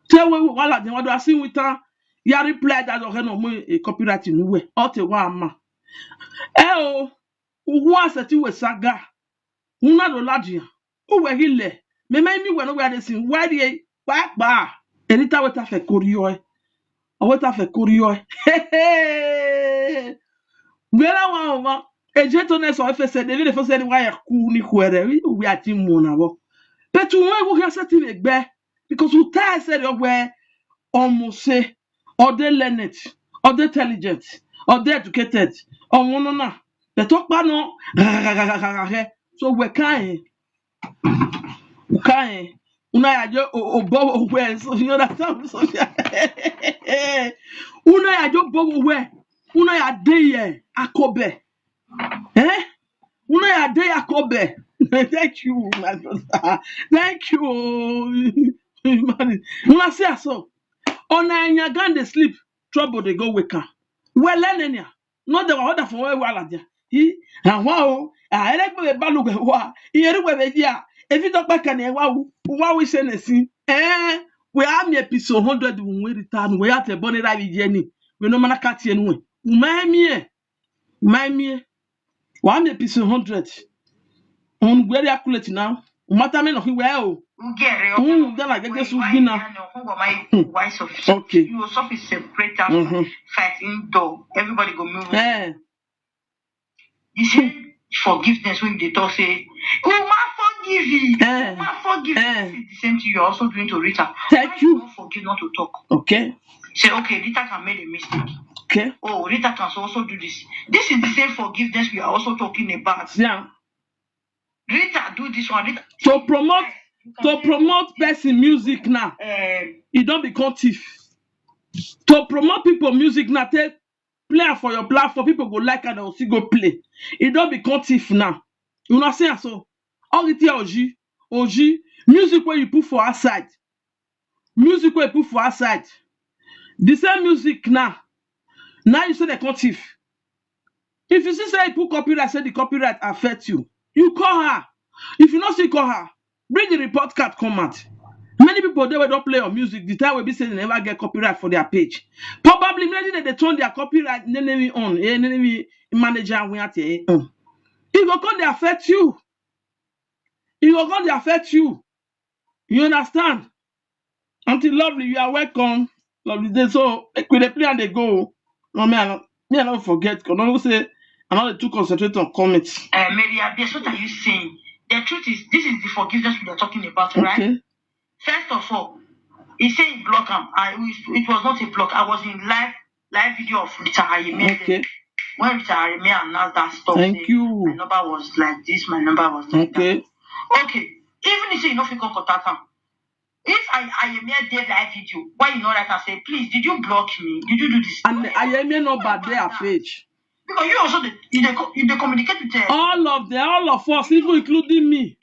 Tell we wala den wadu asi wita. Ya reply that okay no mo e copyright ni we. O te wa ma. Eh o. Uwa se ti we saga. Una do ladian. Uwe hile. Me me mi we no we dey sin. Why dey? Why pa? Eni ta we ta fe kori yo e. O we ta fe kori yo e. Gbera wa o ma. Eje to ne so efe se de vile fo se ni wa ya ku ni kwere. Wi wi ati mo na bo. But we go here set in egbe because we tell say we almost say or they learned, or they intelligent, or they educated, or one na. They talk about no. So we can't. We can't. Una ya jo obo we so you understand so. Una ya jo bo we. Una ya dey here akobe. Eh? Una ya dey akobe. Thank you, my brother. Thank you. Una see so. Ona nyagan dey sleep. Trouble dey go wake am. Well, enenya. No dey order for where wala dia. He and wow. Ah, ele gbe balu gbe wa. Iyeru gbe be dia. Efi to pa kan e wa wu. Wa wi se ne si. Eh, we am episode hundred when we return. We at a bonnet ravi jenny. We no mana cut you anyway. Umai mi e. Umai mi e. Wa am episode hundred. On we are calculate now. Umata me no hi we o. Ugere Mm, then I get this would be now. Why so? Okay. You so fi separate us, Mhm. Fight indoor. Everybody go move. Eh. You see forgiveness when they talk say, Uma Forgive it. Eh. Ma forgive Eh. it. The same thing you're also doing to Rita. Thank Why you. Not forgive, not to talk. Okay. Say, okay, Rita can make a mistake. Okay. Oh, Rita can so also do this. This is the same forgiveness we are also talking about. Yeah. Rita do this one. Rita, To promote you can to say, promote person music now, um, e don become thief. To promote people music now, take play am for your platform, people go like am, dem go still go play. E don become thief now. Una see am so. All the thing oji, oji, music wey you put for outside, music wey you put for outside, the same music now. Now you say dem come thief. If you see say you put copyright, say the copyright affect you, you call her. If you no see call her, bring the report card come out. Many people dey wey don play your music the time wey be say they never get copyright for their page. Probably maybe they dey turn their copyright nenemi on, eh, nenemi manager wey at eh, on. E go come dey affect you. E go come dey affect you. You understand? Auntie Lovely, you are welcome. Lovely day. So make we dey play and dey go. No, me I no, me I no forget. 'Cause no say I no dey too concentrate on comments. Uh, Mary Abia, what are you saying? The truth is, this is the forgiveness we are talking about, right? Okay. First of all, he say he block am. I it was not a block. I was in live live video of Rita Ayemi. Okay. When Rita Ayemi announced that stuff, Thank say, you. My number was like this. My number was like Okay. That. Okay. Even if you no fit come contact am, if I Ayemi did live video, why you not write and say, please, did you block me? Did you do this? And Ayemi number dey her page. Because you also dey you dey co- you dey communicate with them. All of them, all of us, even including me.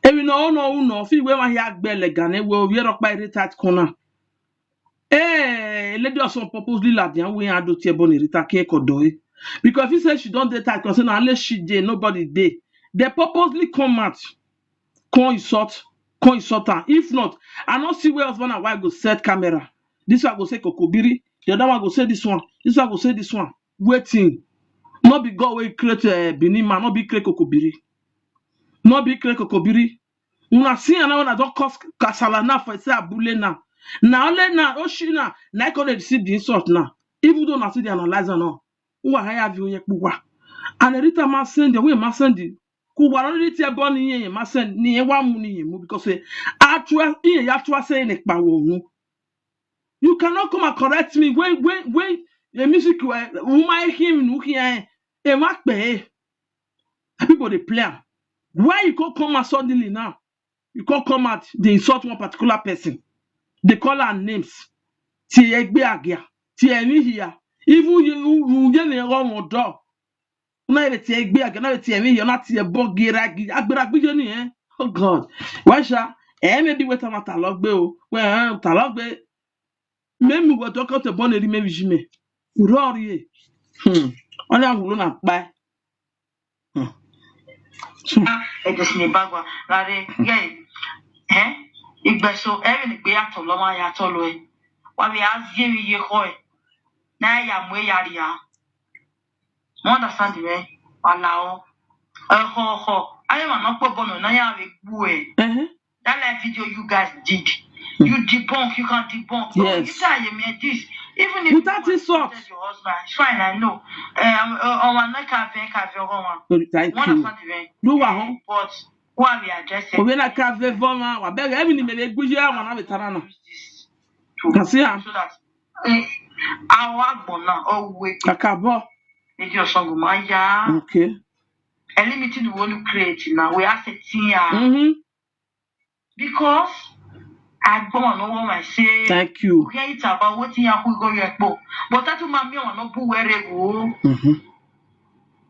Emi na ono uno fi we ma ya gbe le gane we o yero pa ire tight corner. Eh, lady also purposely la dia we ado tie boni Rita ke kodo e. Because if he say she don dey tight corner, say na unless she dey, nobody dey. They purposely come out, come insult, come insult her. If not, I no see where husband and wife go set camera. This one go say kokobiri, the other one go say this one, this one go say this one. Waiting. No be God wey create uh, Benin man, no be create kokobiri. No be create kokobiri. Una see am now, una don cause kasala now for say abule now. Na only now, Oshi now, na I come dey receive the insult now. Even though na see the analyzer now, who are higher view yekpuwa? And Rita ma send the way ma send the. Kuwa no need to born ni ye ma send ni ye wa mu ni ye mu because say actual ye ya actual say ne pa wo nu. You cannot come and correct me when when when the music were woman him nu here e ma pe. People dey play am. Why you go come out suddenly now? You go come out dey insult one particular person. They call her names. Ti egbe agia, ti emi here. Even you you you dey wrong or door. Na ebe ti egbe agia, na ebe ti emi here, na ti ebo gira gi. Agbera gbijo ni eh. Oh God. Why sha? Eh, maybe wait am talogbe o. Well, eh, talogbe. Memi wo to ko to boni ri memi jime. Urori e. Hmm. Ona wulo na pa. Hmm. Ah, e de sine bagwa. Lare, yeah. Eh? Igbe so, every ni gbe yato lo ma yato lo e. Wa bi a zi mi ye ho e. Na ya mu e ya ri ya. Mo understand me. Wala o. Eh ho ho. Aye ma no po bono na ya we gbu e. Uh-huh. That live video you guys did. You debunk, you can debunk. Oh, Yes. You say I am this. Even if Without you insult. Your husband, it's fine, I know. Um, uh, on one neck, I've been, I've been, one. Thank One you. of them. Do wa ho. But who are we addressing? Obe na ka ve voma, wa bere emi ni mebe gbuji a wa na betara na. Kasi ya. So that eh, our agbon now, oh wait, Kakabo. Lady Osongo Maya, Okay. eliminating the one you create now. We are setting ya Mm-hmm. Because I go on over my say. Thank you. We hear it about what you have go your book, but that man me on no bu where go. Mm-hmm.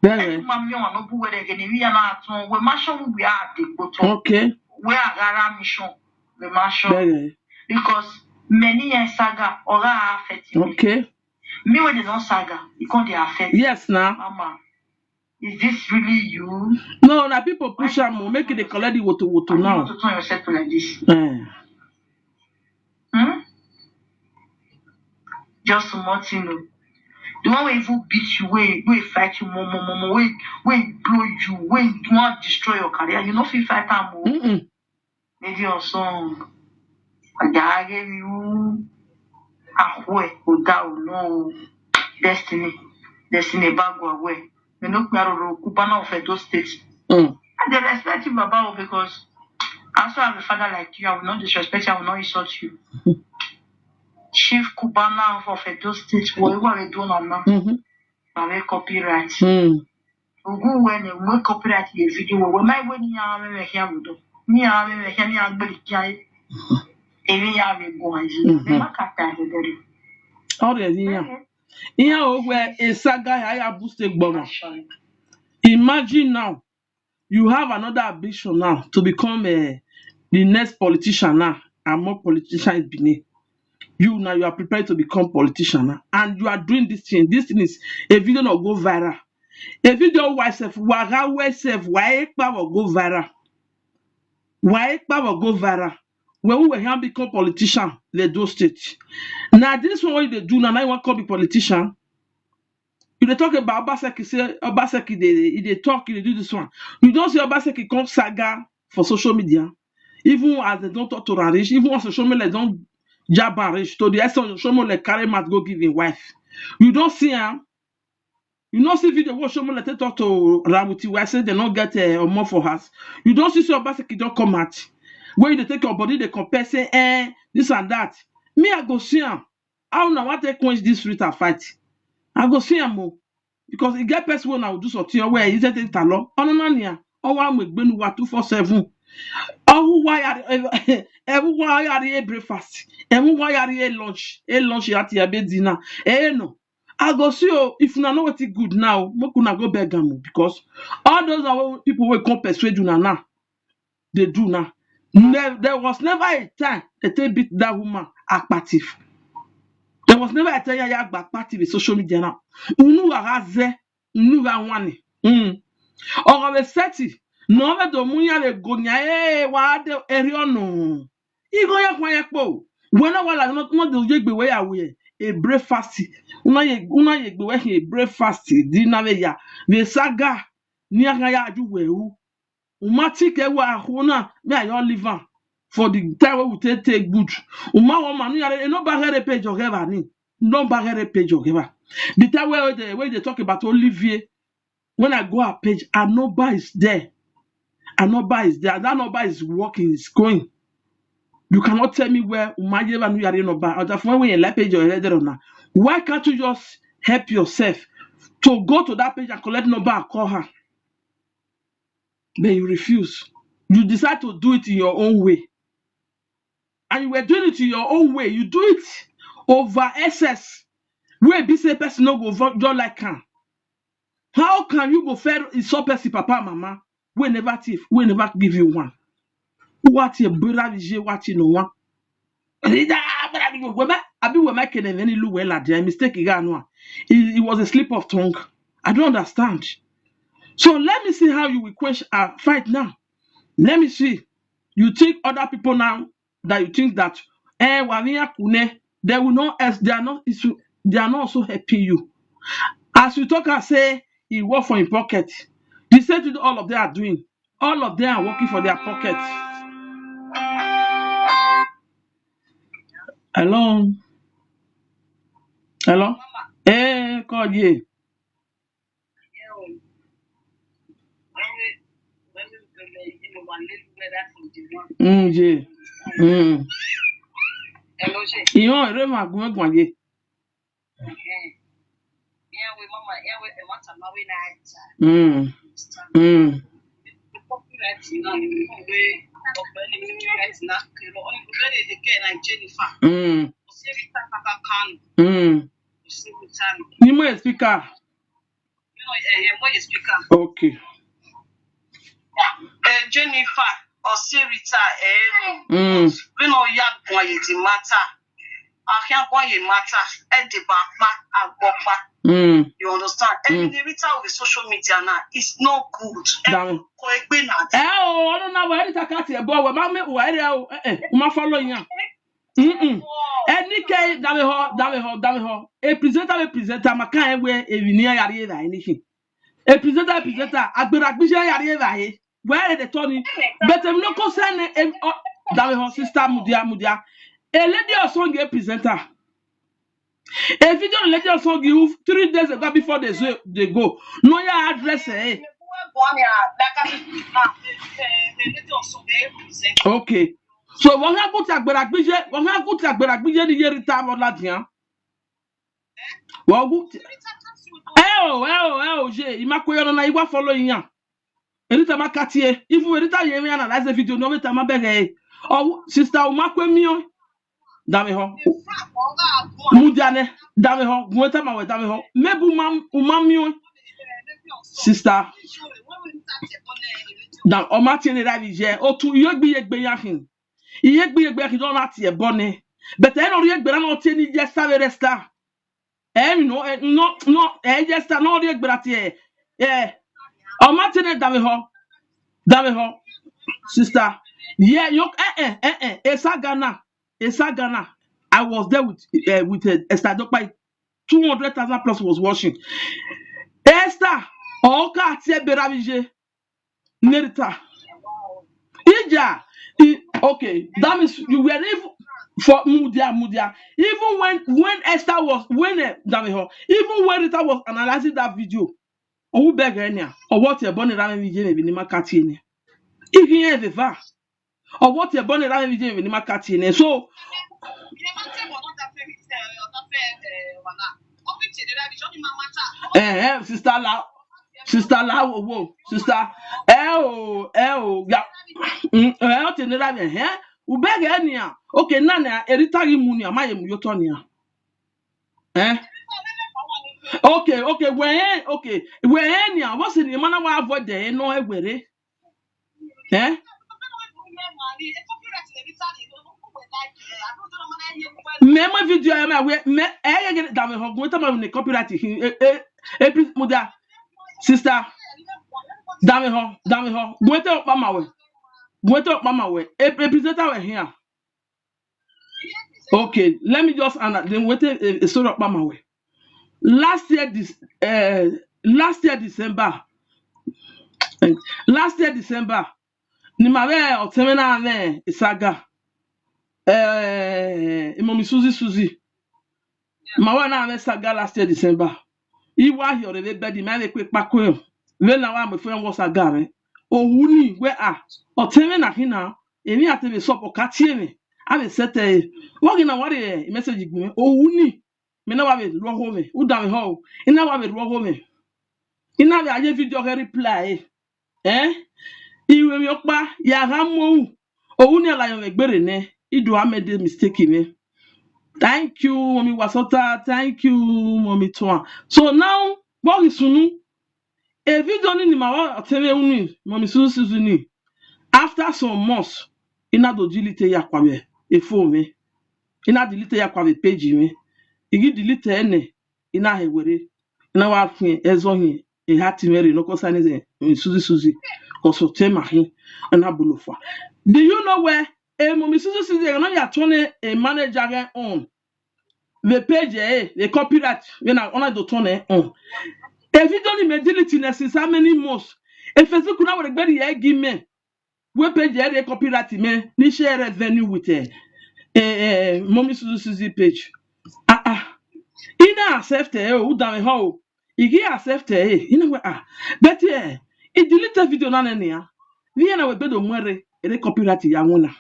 That Bere. Man me on no bu where again. We are not on. We must show we are the go to. Okay. We are gara mission. We must show Bere. Because many years saga or affect me. Okay. Me when they don't saga, it can't dey affect. Yes now. Mama, is this really you? No, na people push am o, make e dey collect the woto woto You now. want to turn yourself to like this? Eh. Hmm? Just small thing o. The one wey even beat you, wey wey fight you more more more more, wey wey blow you, wey want destroy your career, you no fit fight am o. Mm-mm. Lady Oson, Adageri o, Ahwe, Oda o no o. Destiny, Destiny Bagwa we. Me no kparo ro Cubana of Edo State. Mm. They respect you, Baba, o, because I also have a father like you. I will not disrespect you. I will not insult you. Chief Cubana of Edo State, whatever we do now, now, Mm-hmm. I will copyright. Mm. Ogu when we copyright the video, we might win ya, we here, we do. Me, I will here, me, I will here. Emi ya, we go, and you. Mm-hmm. All the thing, yeah. Ihe o wee ịsaga ya ya boost gbọrọ. Imagine now, you have another ambition now to become uh, the next politician now. I'm more politician in Benin. You now, you are prepared to become politician now, and you are doing this thing. This thing is a video not go viral. A video why self, why self, why power go viral? Why power go viral? When we were here become politician, they do state. Now this one what they do now, now you want to be politician. You dey talk about Obaseki, say Obaseki dey dey talk, you dey do this one. You don't see Obaseki come saga for social media. Even as they don't talk to Rarish, even as social media don't jab Rarish, to the extent social media carry mat go give him wife. You don't see him. You don't see video where social media take talk to Rabuti where say they don't get uh, more for us. You don't see so Obaseki don't come out. Where you dey take your body, they compare say eh, this and that. Me, I go see him. How una wan take quench this sweet and fight? I go see am o. Because e get person wey una go do something where e take take talọ. Ọnụ na nia, ọwa mụ egbenu wa two four seven. Ọwụ wa ya, every wa ya rie breakfast. Every wa ya rie lunch. E lunch ya ti ya be dinner. E no. I go see o, if una know wetin good now, make una go beg am o, because all those are people wey come persuade una now. They do now. Ne- there was never a time they take beat that woman akpative. There was never a time ya ya gba akpative in social media now. Unu ga haze, unu ga wani. Mm. Or a seti. No me do munya le gonya e wa de eriono. Igo ya kwa ya po. When I was not not the jegbe where I wear a breakfast. Una ye una ye gbe we a breakfast. Dinner we ya. We saga. Ni aka ya ju we u. Uma take e wa ho na me I don leave am for the time wey we take take good. Uma wo manu yare e no ba here page of ever ni. No ba here page of ever. The time wey they wey they talk about Olivier, when I go her page, her number is there. Her number is there. That number is working, it's going. You cannot tell me where Uma Yeva nu yare number. Or the phone when you like page or there or now. Why can't you just help yourself to go to that page and collect number and call her? Then you refuse. You decide to do it in your own way. And you were doing it in your own way. You do it over excess. Where be say person no go vo- just like am. How can you go fair insult person, papa and mama? We never thief, we never give you one. What a brother is what you know one. Abi we make any lu well at the mistake he got no. It, it was a slip of tongue. I don't understand. So let me see how you will quench a fight now. Let me see. You think other people now that you think that eh Wavia Kune, they will not as they are not issue, they are not also helping you. As you talk and say he work for him pocket, the same thing all of them are doing. All of them are working for their pocket. Hello. Hello. Eh, call ye. Mm, yeah. Mm. Iyo, ere ma gun egun aye. Mm. Mm. Mm. Mm. Ni mo speaker. Okay. Eh, Jennifer Osirita, eh, Mm. We no ya gwa ye the matter. Ahia gwa ye matter. Eh, the ba pa, agbo pa. Mm. You understand? Eh, Mm. The Rita with social media now is no good. Eh, Damn. Ko egbe na. Eh, oh, I don't know where it got here, but we ma me where eh, eh, ma follow yan. Mm-mm. Any case, dame ho, dame ho, dame ho. A presenter, a presenter, my kind where a near yari anything. A presenter, a presenter, a big yari. Where the Tony? But I'm not concerned. Dame ho, sister, mudia, mudia. A lady or song a presenter. A video lady or song you three days ago before they say they go. No, your address, eh? One year, like I said, now, eh, eh, eh, let us so they represent. Okay. So wọn hàn kó ti àgbèrè àgbíjẹ, wọn hàn kó ti àgbèrè àgbíjẹ ní yẹri tá a mọ ládìyàn. Wọn kú. Ẹ o, ẹ o, ẹ o, ṣe ìmákòyọ náà ìwà fọlọ yìnyàn. Erita ma katie, even Erita yẹn mi analyze the video no wait ma bẹgẹ. Oh, sister, o ma kwe mi o. Dame ho. Mudiane, dame ho. Gwenta ma we dame ho. Mebu ma, o ma mi o. Sister, dan o ma tiene da vi je. O tu yegbi yegbe ya hin. Yegbi yegbe ya hin don na tie bone. But e no yegbe na no tiene je save resta. Eh, no, eh, no, no, eh, yes, sir, no, eh, eh, eh. O ma tiene dame ho. Dame ho. Sister. Yeah, you, eh, eh, eh, eh. Esa Ghana. Esa Ghana. I was there with, uh, with uh, Esther Adeopai. Two hundred thousand plus was watching. Esther, Oka, Tie Beravije. Nerita. Ija. I, okay, that means you were even for Mudia, Mudia. Even when, when Esther was, when, uh, Dame ho, even when Rita was analyzing that video, oh, who beg her now? Or what your bonnet ran with Jenny, Vinima Catini? If you have a va, or what your bonnet ran with Jenny, Vinima Catini? So, eh, eh, sister La, sister La, oh, whoa, sister, eh, oh, eh, oh, yeah. Mm, eh, oh, tene la, eh, eh. U beg her now. Okay, now, now, Erita Rimuni, am I a Muyotonia? Eh? Okay, okay, when, okay, when, yeah, what's the man I avoid there? No, I wear it. Eh? Me, my video, I wear, me, I get it down with her. Go to my copyright. Eh, eh, eh, please, mother, sister, dame ho, dame ho. Go to my way. Go to my way. A presenter here. Okay, let me just, and then wait a, a story up my way. Last year, this, uh, last year December, eh, last year December, ni ma ve oteme na ve isaga, eh, imomi Suzy Suzy. Ma wa na ve saga last year December. Iwa hi ore ve bedi ma ve kwe pa kwe. Ve na wa me fo en wo saga ve. O wuni we a. Oteme na hina. Emi ate ve sopo ka tie me. A ve sete. Wo gi na wa re message gbe me. O wuni. Me na wa ve ro ho me. U da me ho. Ina wa ve ro ho me. Ina ve aye video he reply. Eh? Iwe mi opa ya ha mo. O wuni ala yo me gbere ne. I do a me de mistake me. Thank you, Mommy Wasota. Thank you, Mommy Twan. So now, what is sunu? A video ni ni ma wa oteme uni, Mommy Suzy Suzy ni. After some months, ina do delete ya kwa me, e phone me. Ina delete ya kwa me page me. Igi delete ene, ina he were. Ina wa fin, ezo hin, e hati meri, no ko sani ze, Mommy Suzy Suzy. Koso tema hin, ina bulofa. Do you know where a Mommy Suzy Suzy, no ya turn a manager on? The page, eh, the copyright, when I honor the turn, eh, on. A video ni me delete in since how many months? A Facebook now with a very argument. We page, eh, the copyright me, ni share revenue with, eh, eh, eh, Mommy Suzy Suzy page. Ah, ah. Ina accept, eh, who done how? Igi accept, eh, ina we, ah. But, eh, I delete the video na ne ya. We na we bedo mwere, e copyright ya wona.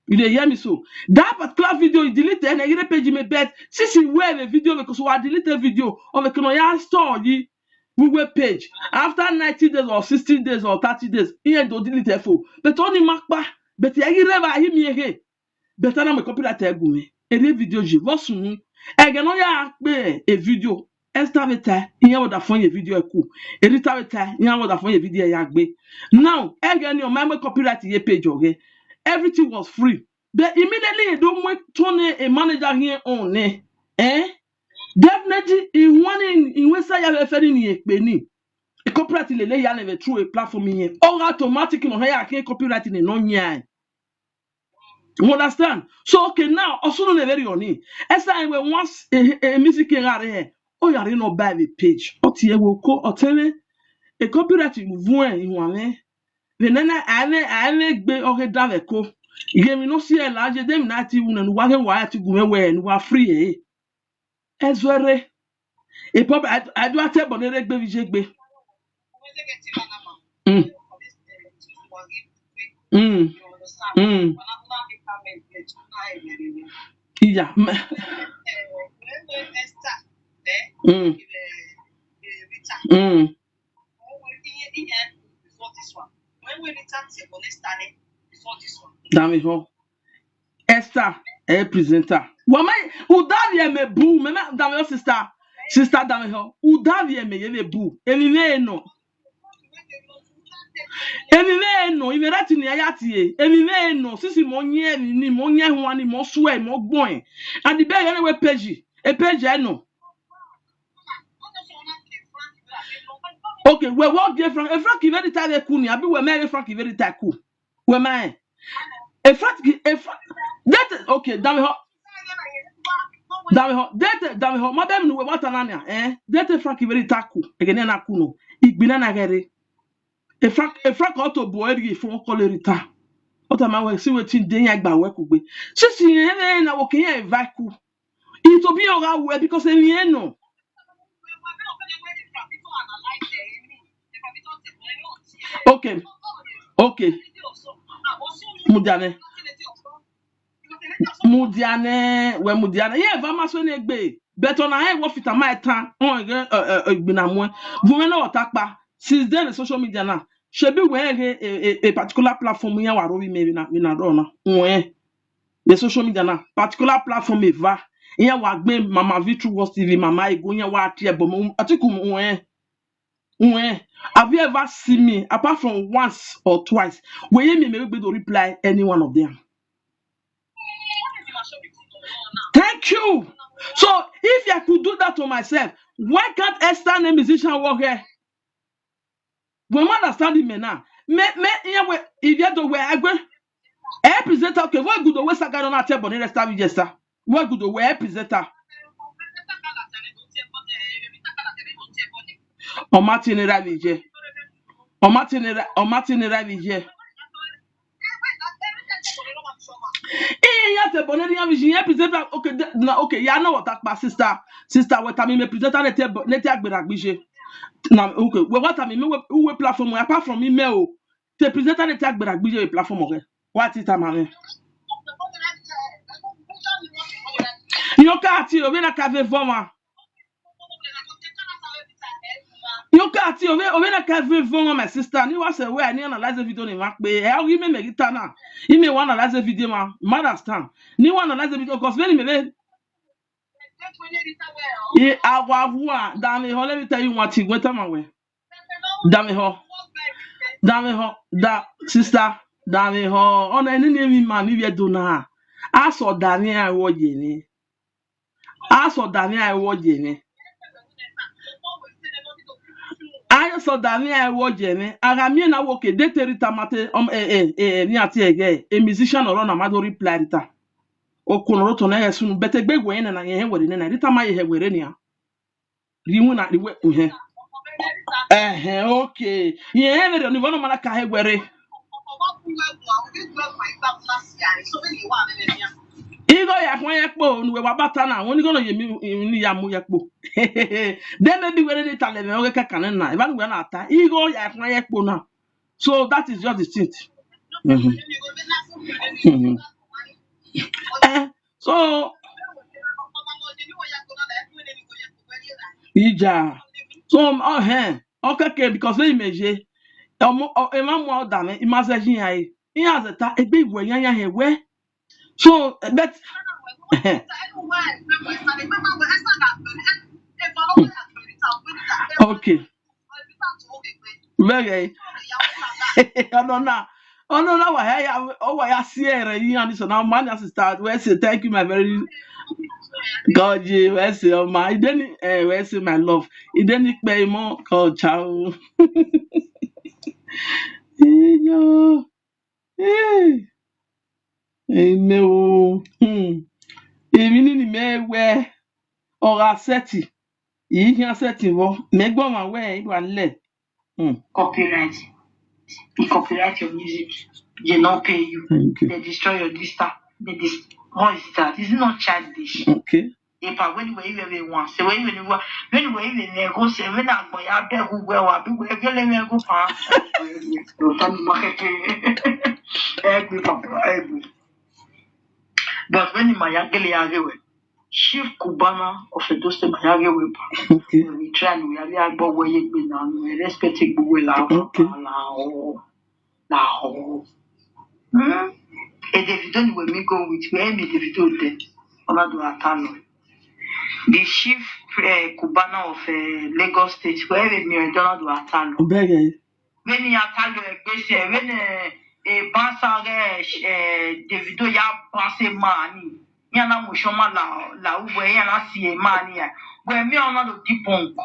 You dey hear me so? That particular video, you delete it, and I get a page me bet. Since you wear the video, because we delete the video of the Kanoya store, you we web page. After ninety days or sixty days or thirty days, he ain't do delete it for. But only makpa, but I get ever him here. But I know my copyright tag me. A real video, you was soon. I can only a video. Esther Vita, ihe wada fon ye video ku. Erita Vita, ihe wada fon ye video ya gbe. Now, again, your memory copyright ye page, okay? Everything was free. But immediately, you don't want turn a manager here on, eh? Eh? Definitely, in one in, in West Side, you have any ni ekpe ni. A copyright lele ya neve through a platform here. All automatic, no, hey, I can't copyright in a non. You understand? So, okay, now, Osuno ne very oni. Esa iwe once a, a music in are, oh, you are not buy the page. Oti ewo ko, otene, a copyright you vuen in one. The nana, ane, ane gbe, okay, dave ko. Ye mi no si e la je, dem na ti wun, and wa ke wa ti gun we, and wa free, eh. Ezwere. E pop, I, I do a table, ne gbe, vije gbe. Mm. Mm. Mm. Yeah. Mm. Mm. Mm. Dame ho. Esther, eh, presenter. Wama, udavi eme bu, mema, dame ho, sister. Sister, dame ho. Udavi eme ye bu. Emi ne no. Emi ne no. Ime rati ni ayati ye. Emi ne no. Sisi mo nye, ni mo nye hwa, ni mo swear, mo gboen. And the bell anyway page. E page I know. Okay, we what give Frank? E Frank very tired cool ni. Abi we me Frank very tired cool. We me. E Frank, e Frank. That, okay, dame ho. Dame ho. That, dame ho. Ma be mi nu we what anania. Eh? That Frank very tired cool. Again na cool no. Igbina na gere. E Frank, e Frank auto boy ri fun call Rita. Auto ma we si wetin dey yan gba we ku gbe. Sisi yen na wo ke yan invite ku. It will be your way because emi eno. Okay. Okay. Mudiane. Mudiane, we mudiane. Ye va ma so ne gbe. But on a wo fita ma tan. On ge igbina mu. Vume no otapa. Since then social media na. Shebi we ge a, a, a particular platform ya wa ro mi me na mi na do na. We the social media na particular platform eva. Iya wa gbe Mama V True Words T V, Mama Ego, iya wa tie bo mo atiku mo eh. Eh. Have you ever seen me apart from once or twice? Where you me me be to reply any one of them. Thank you. So if I could do that to myself, why can't Esther name musician work here? When man understand me now, me me yeah we if you do we agwe. E presenter okay, we good we saga don ate boni resta bi jesa. We good we presenter. O Martin Ravije. O Martin Ra- O Martin Ravije. Iya te boni ri Ravije e presenter okay de- na okay ya no what akpa sister. Sister we tami me presenter ne te bo- ne te agbera gbije. Na okay, we what tami me we we platform we apart from me me o. Te presenter ne te agbera gbije we platform okay. What is that man? Yo ka ti o be na ka ve voma. Yo ka ti o be o be na ka ve voma my sister. Ni wa se we ni analyze the video ni ma pe. E o me me gita na. I me wa analyze the video ma. Ma understand. Ni wa analyze the video cause when me be e awa hua. Dame ho, let me tell you one thing. Wait a minute. Dame ho. Dame ho. Da sister. Dame ho. Ona ni ni mi ma ni we do na. Aso dame ai wo je ni. Aso dame ai wo je ni. Aso dame ai wo je ni. Aga mi na wo ke de te Rita mate um eh eh eh ni ati ege. A musician or na ma do reply Rita. Okunoro to na yesu but egbe gwe na na ye were na Rita ma ye were ni a. Rimu na riwe uhe. Eh eh okay. Ye he were ni wono mana ka he were. Igo ya kwa ye po nu we wa bata na woni go no ye mi ni ya mu ye po. Then maybe were ni tale me oge ka kan na. Iba nu we na ata. Igo ya kwa ye po na. So that is just the thing. Mm-hmm. Mm-hmm. Eh, so ija so um, oh, eh, okay, okay, because when you measure ọmọ ẹ máa mú ọdà mi ìmá ṣe ṣí yàn ẹ ìyá àzẹta ẹgbẹ ìwé yányá ẹ wẹ so but okay. Very. Ono na ono na wa ya o wa ya siere yi ani so na man as start we say thank you my very God ye we say oh my ideni eh we say my love ideni pe mo ko chao. Iyo. Eh. Eme o. Hmm. Emi ni ni me we. Ora seti. Yi hia seti wo. Me gbo ma we iwa le. Hmm. Copyright. They copyright your music. They not pay you. Thank you. They destroy your dista. They dis- what is that? Is it not childish? Okay. Epa, when we even want, say when we want, when we even go, say when I go ya be who we wa be we gele we go pa. Tell me market. Every papa, every. But when my ya gele ya we, Chief Cubana of Edo State my ya we pa. Okay. We try and we are ya go we be na we respect we la Okay. La o. La o. Hmm. E Davido ni we mi go with we mi Davido de. Ona do atalo. The chief uh, Cubana of uh, Lagos State, where mi Donald Atalo. Bẹ́ẹ̀ When he Atalo gbèsè, when uh, a bouncer uh, Davido ya bounce money. Yana mushoma la la uwe yana si money ya. Where me on the deep punk.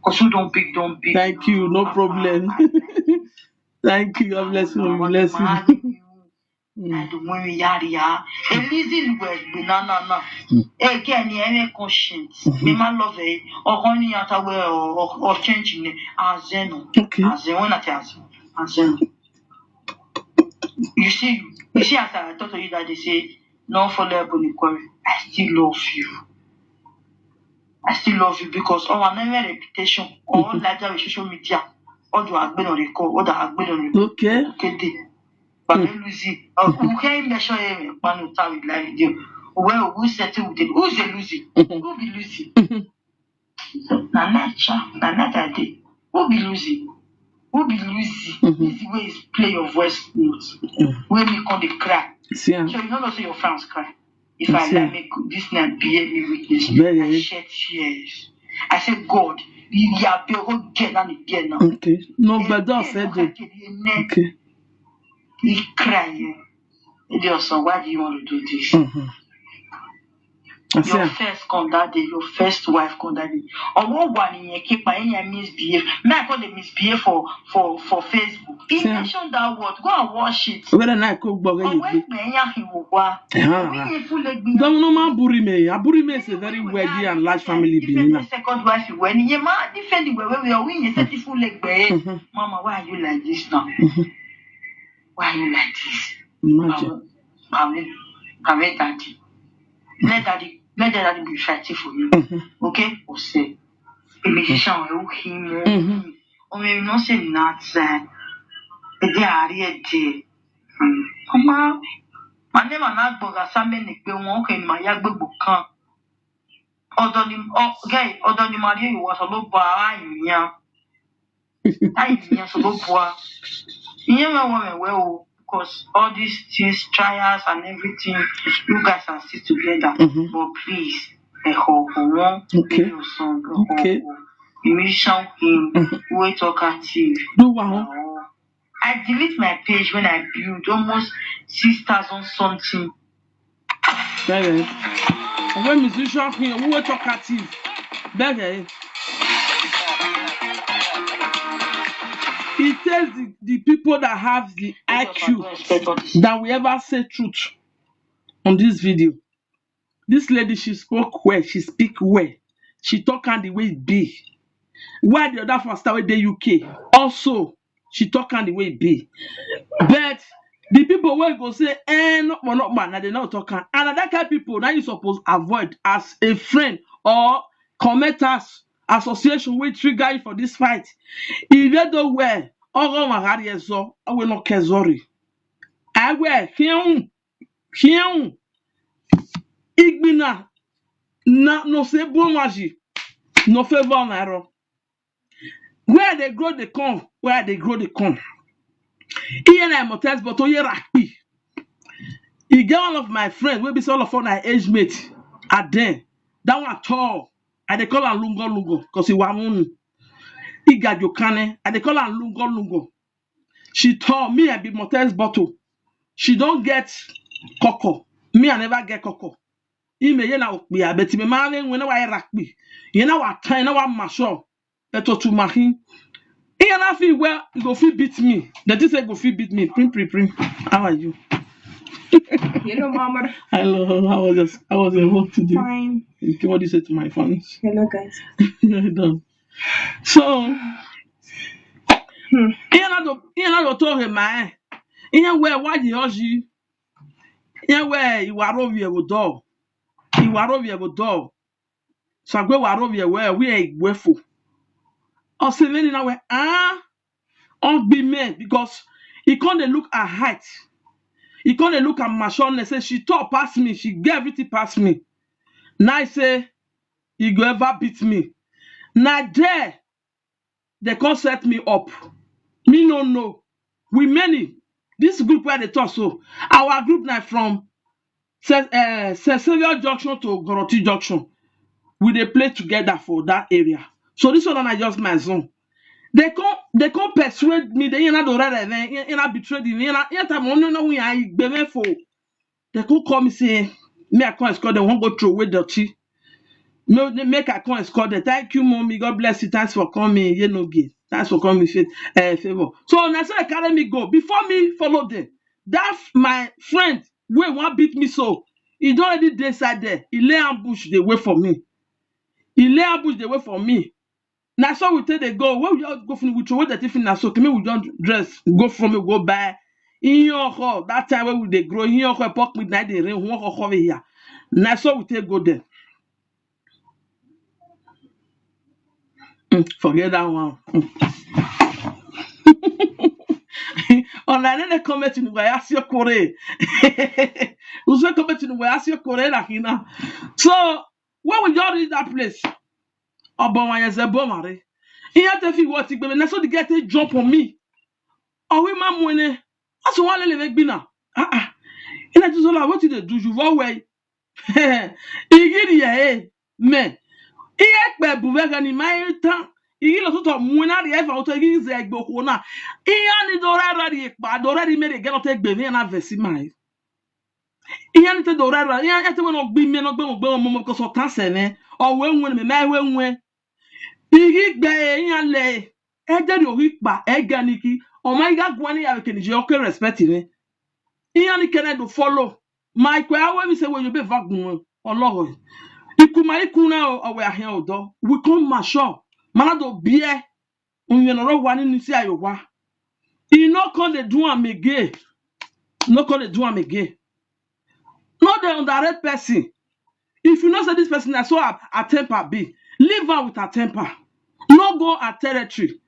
Cause you don't big, don't big. Thank you, no problem. Thank you. God bless you. Bless you. Mm. Adumomi yari ya. Elizi luwe na na na. Again, any conscience. Me ma love it. Or only at a way or change me. Azeno. Okay. Azeno na te azeno. Azeno. You see, you see, as I talk to you that they say, no follow up on the quarry. I still love you. I still love you because our name reputation, all like that with social media, all the agbeno record, all the agbeno record. Okay. Okay, they. But we lose it. Oh, who can measure him? One who tell with live video. Well, who settle with it? Who's the losing? Who be losing? Na nature, na nature dey. Who be losing? Who be losing? This way is play your voice note. When me come dey cry. See am. So you no know say your fans cry. If I See like am. Make this night behave me witness, Very. I shed tears. I say, God, you are be whole get down again now. Okay. No, but don't say that. Okay. He cry. Idiot son, why do you want to do this? Mm-hmm. I see Your am. First come that day, your first wife come that day. Or what one in your keep my any misbehave. Me I call the misbehave for for for Facebook. He See am. Mentioned that word. Go and watch it. Whether na ko gbọ́ Or rẹ̀ yìí. When me ya he will wa. Ẹ̀hán. We ye full leg be. Don't know man buri me. Aburi me is a very wealthy and large family being now. Second wife you when ye ma defend the way we are we ye set the full leg be. Mm-hmm. Mama, why are you like this now? Why are you like this? Imagine. Kàwé, kàwé, kàwé daddy. Let daddy, let daddy be fighting for you. Mm-hmm. Okay? Ose. Èmi ṣiṣẹ́ àwọn ẹ̀rú kì í mú. Mm-hmm. Ọmọ èmi náà ṣe nà tẹ. Èdè àárí ẹ̀dẹ̀. Ọmọ, màá ní màá náà gbọ̀gà sámẹ́ ní pé wọ́n kẹ́ ni màá yá gbogbo kan. Ọ̀dọ̀ ni, ọ, gẹ́, ọ̀dọ̀ ni màá rí ìwọ sọ ló bọ ara yìnyín. Ara yìnyín sọ ló bọ a. Ìyẹn wẹ̀ wọ́n rẹ̀ wẹ́ o. Because all these things, trials and everything, you guys are still together. Mm-hmm. But please, ẹ kọ̀ ọ̀kọ̀ wọn. Okay. Ẹ kọ̀ Okay. ọ̀kọ̀. Ìmísàn kì í wé talkative. Ló wà wọ́n. I delete my page when I build almost six thousand something. Bẹ́ẹ̀. Àwọn musician fi hàn wíwé talkative. Bẹ́ẹ̀. It takes the, the people that have the I Q that will ever say truth on this video. This lady, she spoke well, she speak well, she talk am the way it be. Why the other pastor wey dey U K also she talk am the way it be. But the people wey go say eh no more no more na dey no talk am, and na that kind people na you suppose avoid as a friend or commenters association wey trigger you for this fight. Iredo well ọgọ magari ezo awe no kezori awe kiun kiun igbina na no se bon maji no favor na ro. Where they grow they come, where they grow they come. Iye na motes but oye rakpi. E get one of my friends wey be say all of us na age mate at then. That one tall. I dey call am lungo lungo because he wa won. He got your cane. I dey call am lungo lungo. She tall. Me, I be motes bottle. She don't get coco. Me, I never get coco. Ime ye na okpia but me ma we when wa rakpi. Ye na wa tan na wa masho. Eto tu mahi. Iye na fi well, you go fit beat me. The thing say go fit beat me. Prim prim prim. How are you? Hello, Mama. Hello, how was your how was your work today? Fine. Okay, what do you say to my fans? Hello, guys. Done. So, Hmm. Iye na do Iye na do to he ma. Iye we wa di oji. Iye we iwa ro vi e go do. Iwa ro vi e go do. So I go waro we we we we fo. O se many na we ah on be men because he can't look at height. He can't look at matureness. Say she tall pass me, she get everything pass me. Now I say he go ever beat me. Now there they can't set me up. Me no know. We many. This group where they talk so. Our group now from St. Uh, St. Saviour Junction to Goroti Junction. We dey play together for that area. So this one na just my zone. They come, they come persuade me. They na do right there. They na betrayed me. They na time one no we are gbeme for. They come call me say me I come escort them. Won't go throw away dirty. No, they make I come escort them. Thank you, mommy. God bless you. Thanks for coming. You know, gay. Thanks for coming. Faith, uh, favor. So now so they carry me go. Before me follow them, that my friend wey wan beat me so, he don already dey side there. He lay ambush dey wait for me. He lay ambush dey wait for me. Na so we take dey go. When we just go finish, we throw away the thing finish. Na so make we just dress, go from me, go buy. Iyan oko, that time wey we dey grow, iyan oko, pork meat, na dey rain, one oko here. Na so we take go there. Mm, forget that one. Mm. Online na comment in where ask your kore. Uzo comment in where ask your kore na hina. So when we just reach that place, Obon wa yeze bomare. Iya te fi what igbe na so the girl take jump on me. Owi ma mu ene. Aso wa lele me gbina. Ah ah. Ina just all what you dey do you for where? Igi di ye me. Iye pe bu ve ga ni ma tan. Igi lo to mu na ri e fa o to igi ze gbo ko na. Iya ni do ra ra ri pa do ra ri mere ge lo te gbe mi na vesi mai. Iya ni te do ra ra iya te we no gbi mi no gbe mo gbe mo mo ko so tan se ne. O we nwe me me we nwe. Igi gbe iya le. E de ri o ri pa e ga ni ki. O ma iga gwa ni ya ke ni je o ke respect ni. Iya ni kene do follow. My kwe awe mi se we yo be vagun Ọlọ́run. Ikuma ikuna o awe ahen odo. We come masho. Mana do bie. Unye no ro wa ni nisi ayo wa. E no come dey do am again. No come dey do am again. No dey underrate person. If you know say this person na so a, a temper be, leave am with her temper. No go her territory.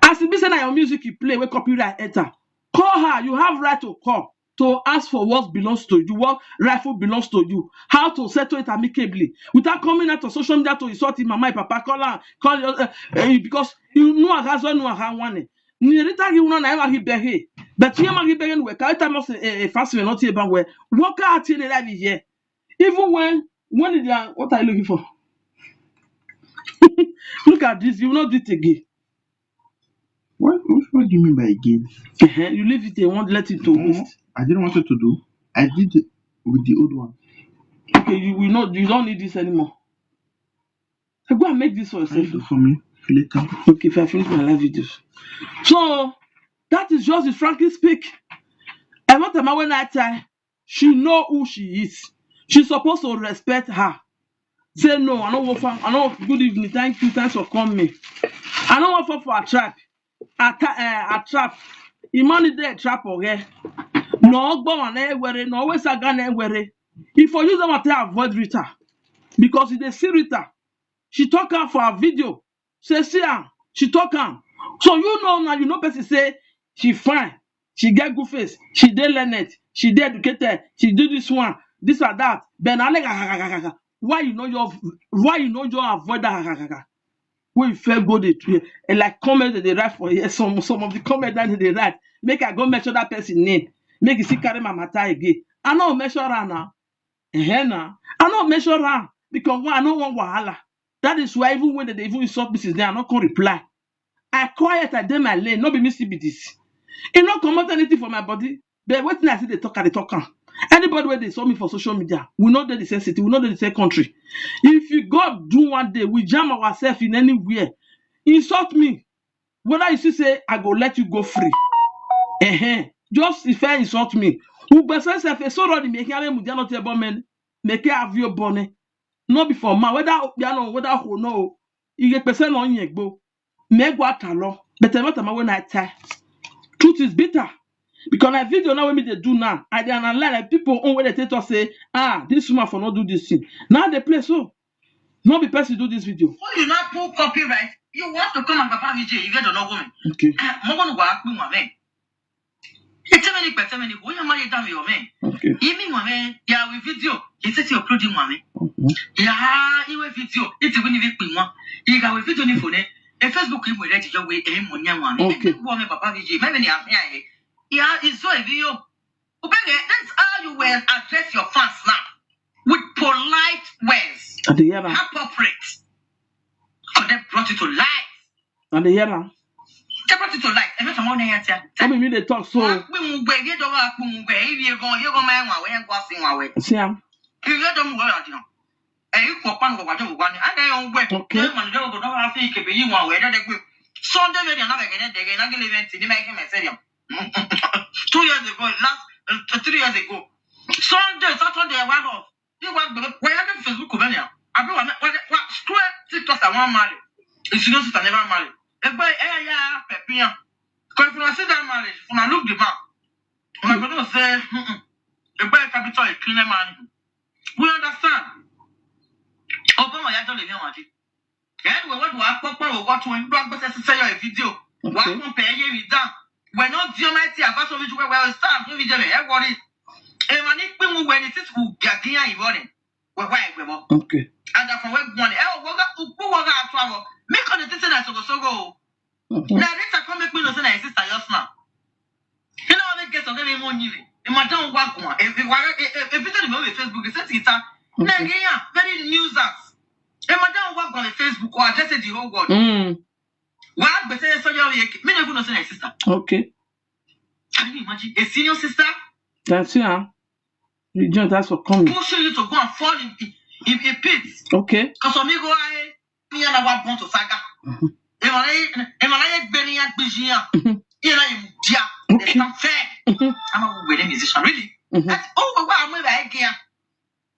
As e be say na your music you play wey copyright enter, call her. You have right to call to ask for what belongs to you, what rightful belongs to you, how to settle it amicably without coming out on social media to insult him mama, him papa, call am, call your uh, uh, because you know how one ni rita gi una na ema gi behe. But you ma gi behe we ka ta mo se e fast we not e ba we. Work out in the life here. Even when when they are, what are you looking for? Look at this, you will not do it again. What, what, what do you mean by again? Uh-huh. You leave it, they won't let it to No, waste. I didn't want it to do. I did it with the old one. Okay, you will not, you don't need this anymore. So go and make this for Can you yourself. do for me later? Okay, if I finish my live videos. So that is just the frankly speak. I want to when I tell she know who she is. She's supposed to respect her. Say no, I don't want for I don't good evening, thank you, thanks for coming. I don't want for for a trap. A, ta- uh, a trap. Imani dey trap okay. No go on anywhere, no always a gun anywhere. If for use them to avoid Rita. Because if they see Rita, she talk am for her video. Say see am, she talk am. So you know now, you know person say she fine, she get good face, she dey learned, she dey educated, she do this one, this and that. Then I like why you know your why you know your avoid that when you fair go dey do and like comment that they write for here, some some of the comment that they write, make I go mention that person name, make you see carry my matter again. I no mention her now. Eh, now I no mention her because one, I no want wahala. That is why even when they even insult me since then, I no come reply. I quiet, I dey my lane, no be me still be this. E no comot anything for my body. But wetin I see dey talk, I dey talk am. Anybody wey dey insult me for social media, we no dey the same city, we no dey the same country. If you God do one day, we jam ourselves in anywhere, insult me. Whether you see say I go let you go free, uh-huh. Just if I insult me, ugbese sef eso rọ ni mi ekin ave mudia no ti ebo men make avio bone. No be for man whether okpia no whether ho no, ige pese no yen gbo. Me gwa ta lo, but e mata ma when I tie. Truth is bitter. Because na video now wey me dey do now, I dey analyze like people own wey dey take talk say, ah, this woman for no do this thing. Now dey play so. No be person do this video. When you not pull copyright, you want to come and Papa V J, you get to know woman. Okay. Mo go no go akpi mo me. It's many person many go ya ma ye dam yo me. Okay. Imi mo me, ya we video, you say you upload mo me. Ya iwe video, it's when you pick mo. You got we video ni phone. E Facebook you ready your way e mo nya mo me. Okay. Go me Papa V J, me me ni am ya. Ya, it's so a video. Obenge, that's how you will address your fans now. With polite words. I dey hear am. Appropriate. Or they brought you to life. I dey hear am. They brought you to life. Every time I hear you. No be me dey talk so. Akpimugbe, you don't akpimugbe. If you go, you go my way, you go sing my way. See am. If you don't go out, you know. Eh, you go pan go, go, go, go. And then you go. Okay. You man, you go, go, go, I think it be you one way. That they go. Sunday, they are not going to get anything. They make him a stadium. Two years ago, last uh, three years ago, Sunday, Saturday, I went off. You want to wear the Facebook over there. I be one, what, what, square TikTok, I want marry. If you don't sister never marry. A boy, eh, yeah, Pepia. Because if you see that marriage, when I look the man, I'm going to say, a boy capital is clean man. We understand. Open my yard, don't let me want it. Anyway, what do I pop or what to do? I go say your video. What Okay. compare you with that? We're not the mighty about so which way we start with the air worry. And when it when it is who get here, you want it. Why, why, why? Okay. And that's why we want it. Oh, what got, who what got trouble? Make on the thing that's so so go. Mm-hmm. Now, this I come make me no say na his sister just now. You know how they get to get me money. The madam work one. If if if if you tell me on Facebook, it's a sister. Okay. Nigeria, very news us. The madam work on the Facebook or address the whole world. Mm. Why be say so you me never know say na his sister. Okay. Can you imagine a senior sister? That's yeah. You join that's for coming. Pushing you to go and fall in in, in pits. Okay. Because for me go I me and I want to saga. Mm-hmm. Emana emana ye gbeni ya gbiji ya. Mm-hmm. Ye na ye mudia. Okay. It's not fair. Mm-hmm. I'm a wedding musician really. Mm-hmm. That's oh what I'm with again.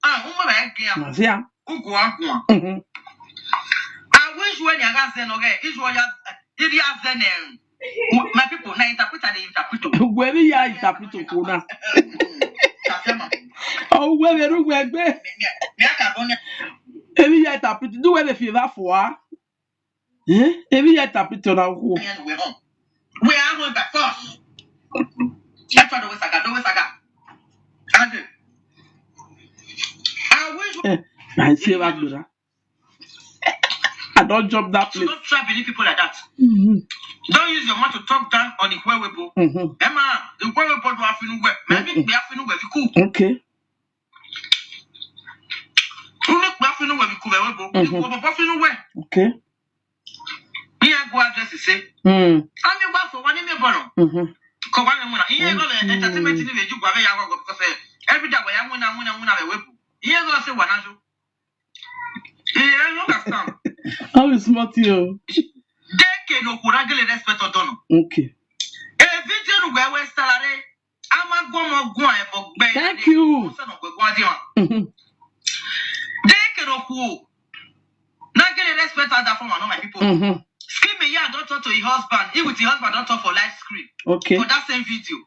Ah, um, my girl. Yeah. Ugu agwa. Mm-hmm. I wish when you guys then okay, is what you if you have then um, my people, na interpreter they interpret. Where we are interpret to na. Oh, where we are, where we. Me I can go. Ebi ya interpret. Do where the fever for. Eh? Ebi ya tapito na wo. We are going by force. That's what the Saga, the Saga. Andrew. I wish. Eh, I say what do that. I don't jump that place. Don't try believe people like that. Mm-hmm. Don't use your mouth to talk down on the Huewebo. Mm-hmm. Emma, the Huewebo do have in well. Maybe they have in well. Cool. Okay. Unu kpe afọ inu were ikube webo. Mhm. Ikube bọbọ afọ inu we. Okay. Ihe go address say. Mm. Ami gba for one me bono. Mhm. Ko wa me muna. Ihe go le entertainment ni veju gba be ya go because eh, every day wa ya muna muna muna be webo. Ihe go say wa na jo. Eh, you understand? How is smart you? Deke no kuragele respect odono. Okay. E video nu we we salary. Ama gwomo gwa e bo gbe. Thank you. Sọ no gbe gwa di ma. Mhm. De ke no ku. Na get respect other form no my people. Mhm. Scream me yeah don't talk to your husband. He with your husband don't talk for live screen. Okay. For that same video.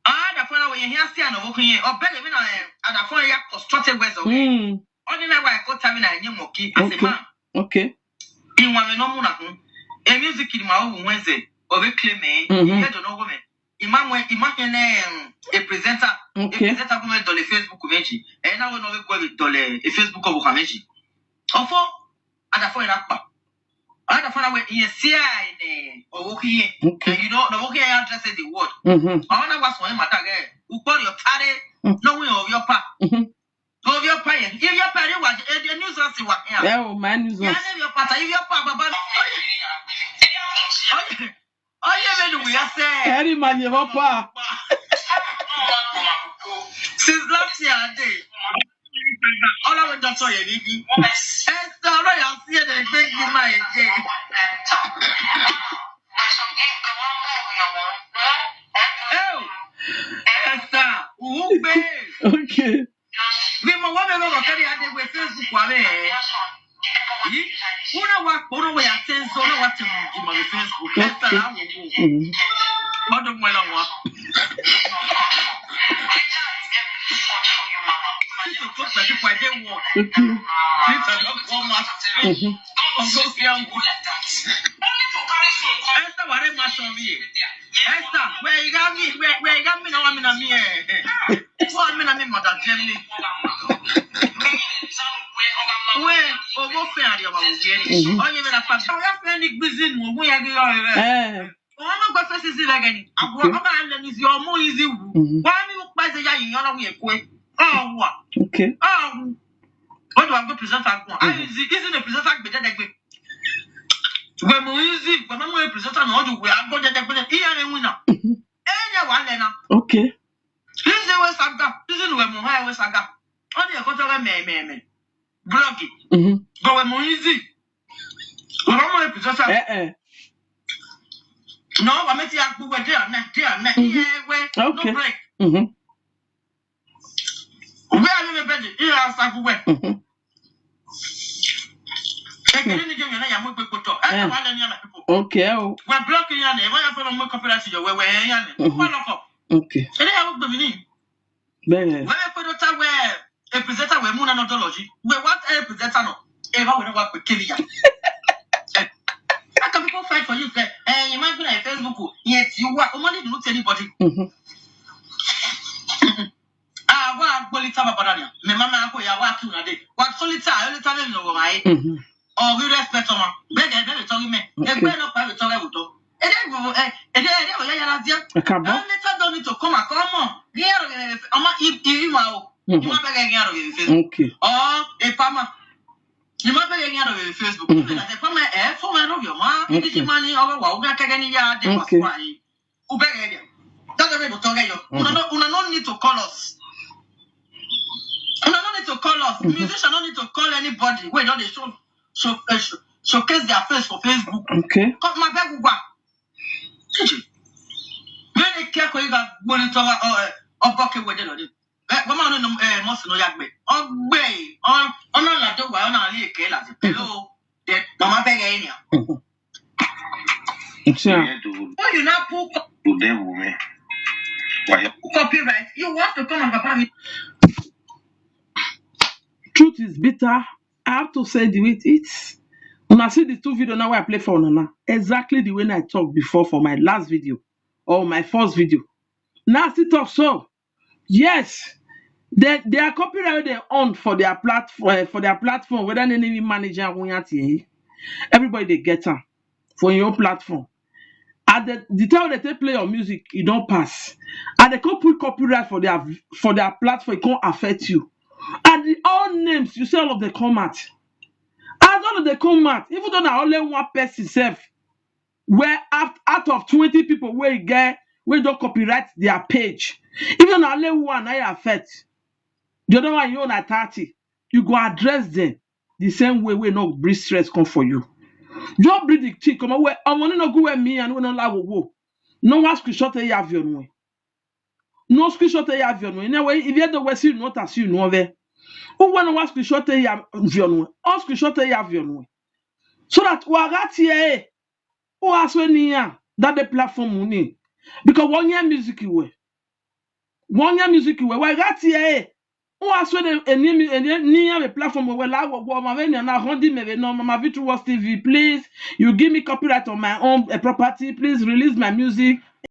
Ah, the phone we here see no working here. Oh, better me na eh, and the phone ya constructed ways away. Mm. Only na why I go tell me na nyemoki as a Okay. man. Okay. Inwa me no mu na hu. E music ni ma owu wenze. O be claim me. Mhm. Ye do no go me. Ima mwe ima hene em, a presenter. Okay. A presenter go me dole Facebook meji. E na wo no be go be dole a Facebook go ka meji. Ofo ada fo ina pa. Ada fo na we ye si ai ne o wo ki ye. Okay. You know, no wo ki ye address the word. Mhm. Ona wa so e mata ge. U kpori o tare. Mm. No we o yo pa. Mhm. Ovio pa ye. Ivio pa re wa e de news us wa ya. Yeah, oh, my news us. Ya ne vio pa ta ivio pa baba. Oye me nu ya se. Eri ma ye mo pa. Since last year day. All our doctor ye ni. Esther, all ya see the big in my day. Oh, Esther, who pay? Okay. Vimwe wame no kari ade we Facebook wa we. Yi, una wa kono we atenso na wa temu jima we Facebook. Esa la wo. Mm. Odo mwe la wa. Sisi ko pe ti pa de wo. Mm. Sisi ko Esther, where you got me? Where, where you got me? Now I'm in a me. What I'm in a me, mother, Germany. Where, oh, what fair are you? Oh, you better pass. Oh, you have any business? Where you are? Eh. Ọmọ gbọ́ fẹ́ sisi lẹ́gẹ̀ ni. Àbúrò ọmọ alẹ́ ni zi ọmọ yìí zi wù. Wọ́n á ní wọ́n pàṣẹ ya yìí yọ̀nà wọ́n yẹ kó ẹ. Ọ̀wà. Okay. Ọ̀wù. Wọ́n ti wà gbé presenter kan. Ayi zi, izi ni presenter gbé dẹ́dẹ́ gbé. Wẹ̀ mọ̀ yìí zi, wẹ̀ mọ̀ mọ̀ yìí presenter náà, ọdún wẹ̀ agbọ́ dẹ́dẹ́ gbé dẹ́. Iye rẹ̀ wí náà. Ẹ yẹ wà lẹ́ náà. Okay. Izi wẹ̀ saga, izi ni wẹ̀ mọ̀ ha wẹ̀ saga. Ọdún yẹ kó tọ́ wẹ̀ mẹ́ẹ̀mẹ́ẹ̀mẹ́. Blog. But wẹ̀ mọ̀ yìí zi. Wẹ̀ mọ̀ mọ̀ yìí presenter. Eh, eh. No, wa meti akpu we dey ame, dey ame. Yeah, we no break. We are me bedi. Yeah, sa ku we. Ekele ni je na ya mo pe poto. E wa le ni ala people. Okay, oh. We block ya na, we ya follow mo copyright yo, we we ya na. Wa lo ko. Okay. Ele ya mo pe mi ni. Bẹ́ẹ̀. Wẹ́rẹ́ pé dọ́tà wẹ́ a presenter wẹ́ mú nánà dọ́lọ̀ yìí. Wẹ́ wá a presenter náà. Ẹ bá wẹ́rẹ́ wá pé kéde yá. How can people fight for you? Ẹ ẹ yẹn máa gbé náà Facebook yẹn tí wá. O máa ní ìdùnnú ti anybody. Àwa agbolítà bàbá dàdí. Mi máa máa kó ya wá kí wọn dé. Wà sólítà, sólítà lè lọ wọ̀ wáyé. Or we respect ọmọ. Bẹ́ẹ̀ bẹ́ẹ̀ bẹ́ẹ̀ tọ́rí mẹ́. Ẹgbẹ́ náà pàrọ̀ tọ́rẹ́ òótọ́. Ẹ̀dẹ́ ìgbòho ẹ̀ ẹ̀dẹ́ ẹ̀dẹ́ ọ̀yá yàrá díẹ̀. Ẹ káàbọ̀. Later don't need to come and come on. Gíyàrá ọmọ ìmọ̀ o. Ìmọ̀ bẹ́ẹ̀ gíyàrá rẹ̀ Facebook. Okay. Or a pama. Ìmọ̀ bẹ́ẹ̀ gíyàrá rẹ̀ Facebook. Ìbẹ̀rẹ̀ àti pama ẹ̀ fún ẹ̀ lórí ọmọ. Ìdíjì máa ní ọwọ́ wà ó gán kẹ́kẹ́ ní yá dé wà fún àyè. Ó bẹ̀rẹ̀ ẹ̀ dẹ̀. Tọ́jú mi bò tọ́rẹ́ yọ. Una no una no need to call us. Una no need to call us. Musician no need to call anybody. Wait, don't they show show, uh, show showcase their face for Facebook. Okay. Come my beg wa. When they care for you got money to uh, uh, oboke wedding on it. Eh, come on, no, eh, must no yagbe. Ogbe, on on la do wa on ali ke la. Hello. De mama beg enya. Sure. When you now pull co- Today women. Why? Copyright, you want to come and papa me. Truth is bitter. I have to say the way it is. Una see the two video now I play for una now. Exactly the way I talk before for my last video or my first video. Now I still talk so. Yes, they they are copyright they own for their platform, eh, for their platform. Whether they name manager, everybody they get am for your platform. At the, the time they take play your music, it don't pass. And they can't put copyright for their for their platform, it can't affect you. And the all names you see all of the comment. As all of the comment, even though na only one person self, where out, out of twenty people wey get wey don copyright their page, even na only one na e affect, the other one you own na thirty, you go address them the same way wey no bring stress come for you. Just bring the thing comot where omo no go where me and wey no la wo wo. No one screenshot e ya vi onwe. No screenshot e ya vi onwe. Anyway, if you don't see you not as you know there. Who when one screenshot e ya vi onwe? All screenshot e ya vi onwe. So that we are right here. Who has when here that the platform money? Because one year music you wear. One year music you wear. We are right here. Who has when a name a name a platform where la wo wo ma when na hondi me no ma Vitru was T V. Please, you give me copyright on my own uh, property. Please release my music.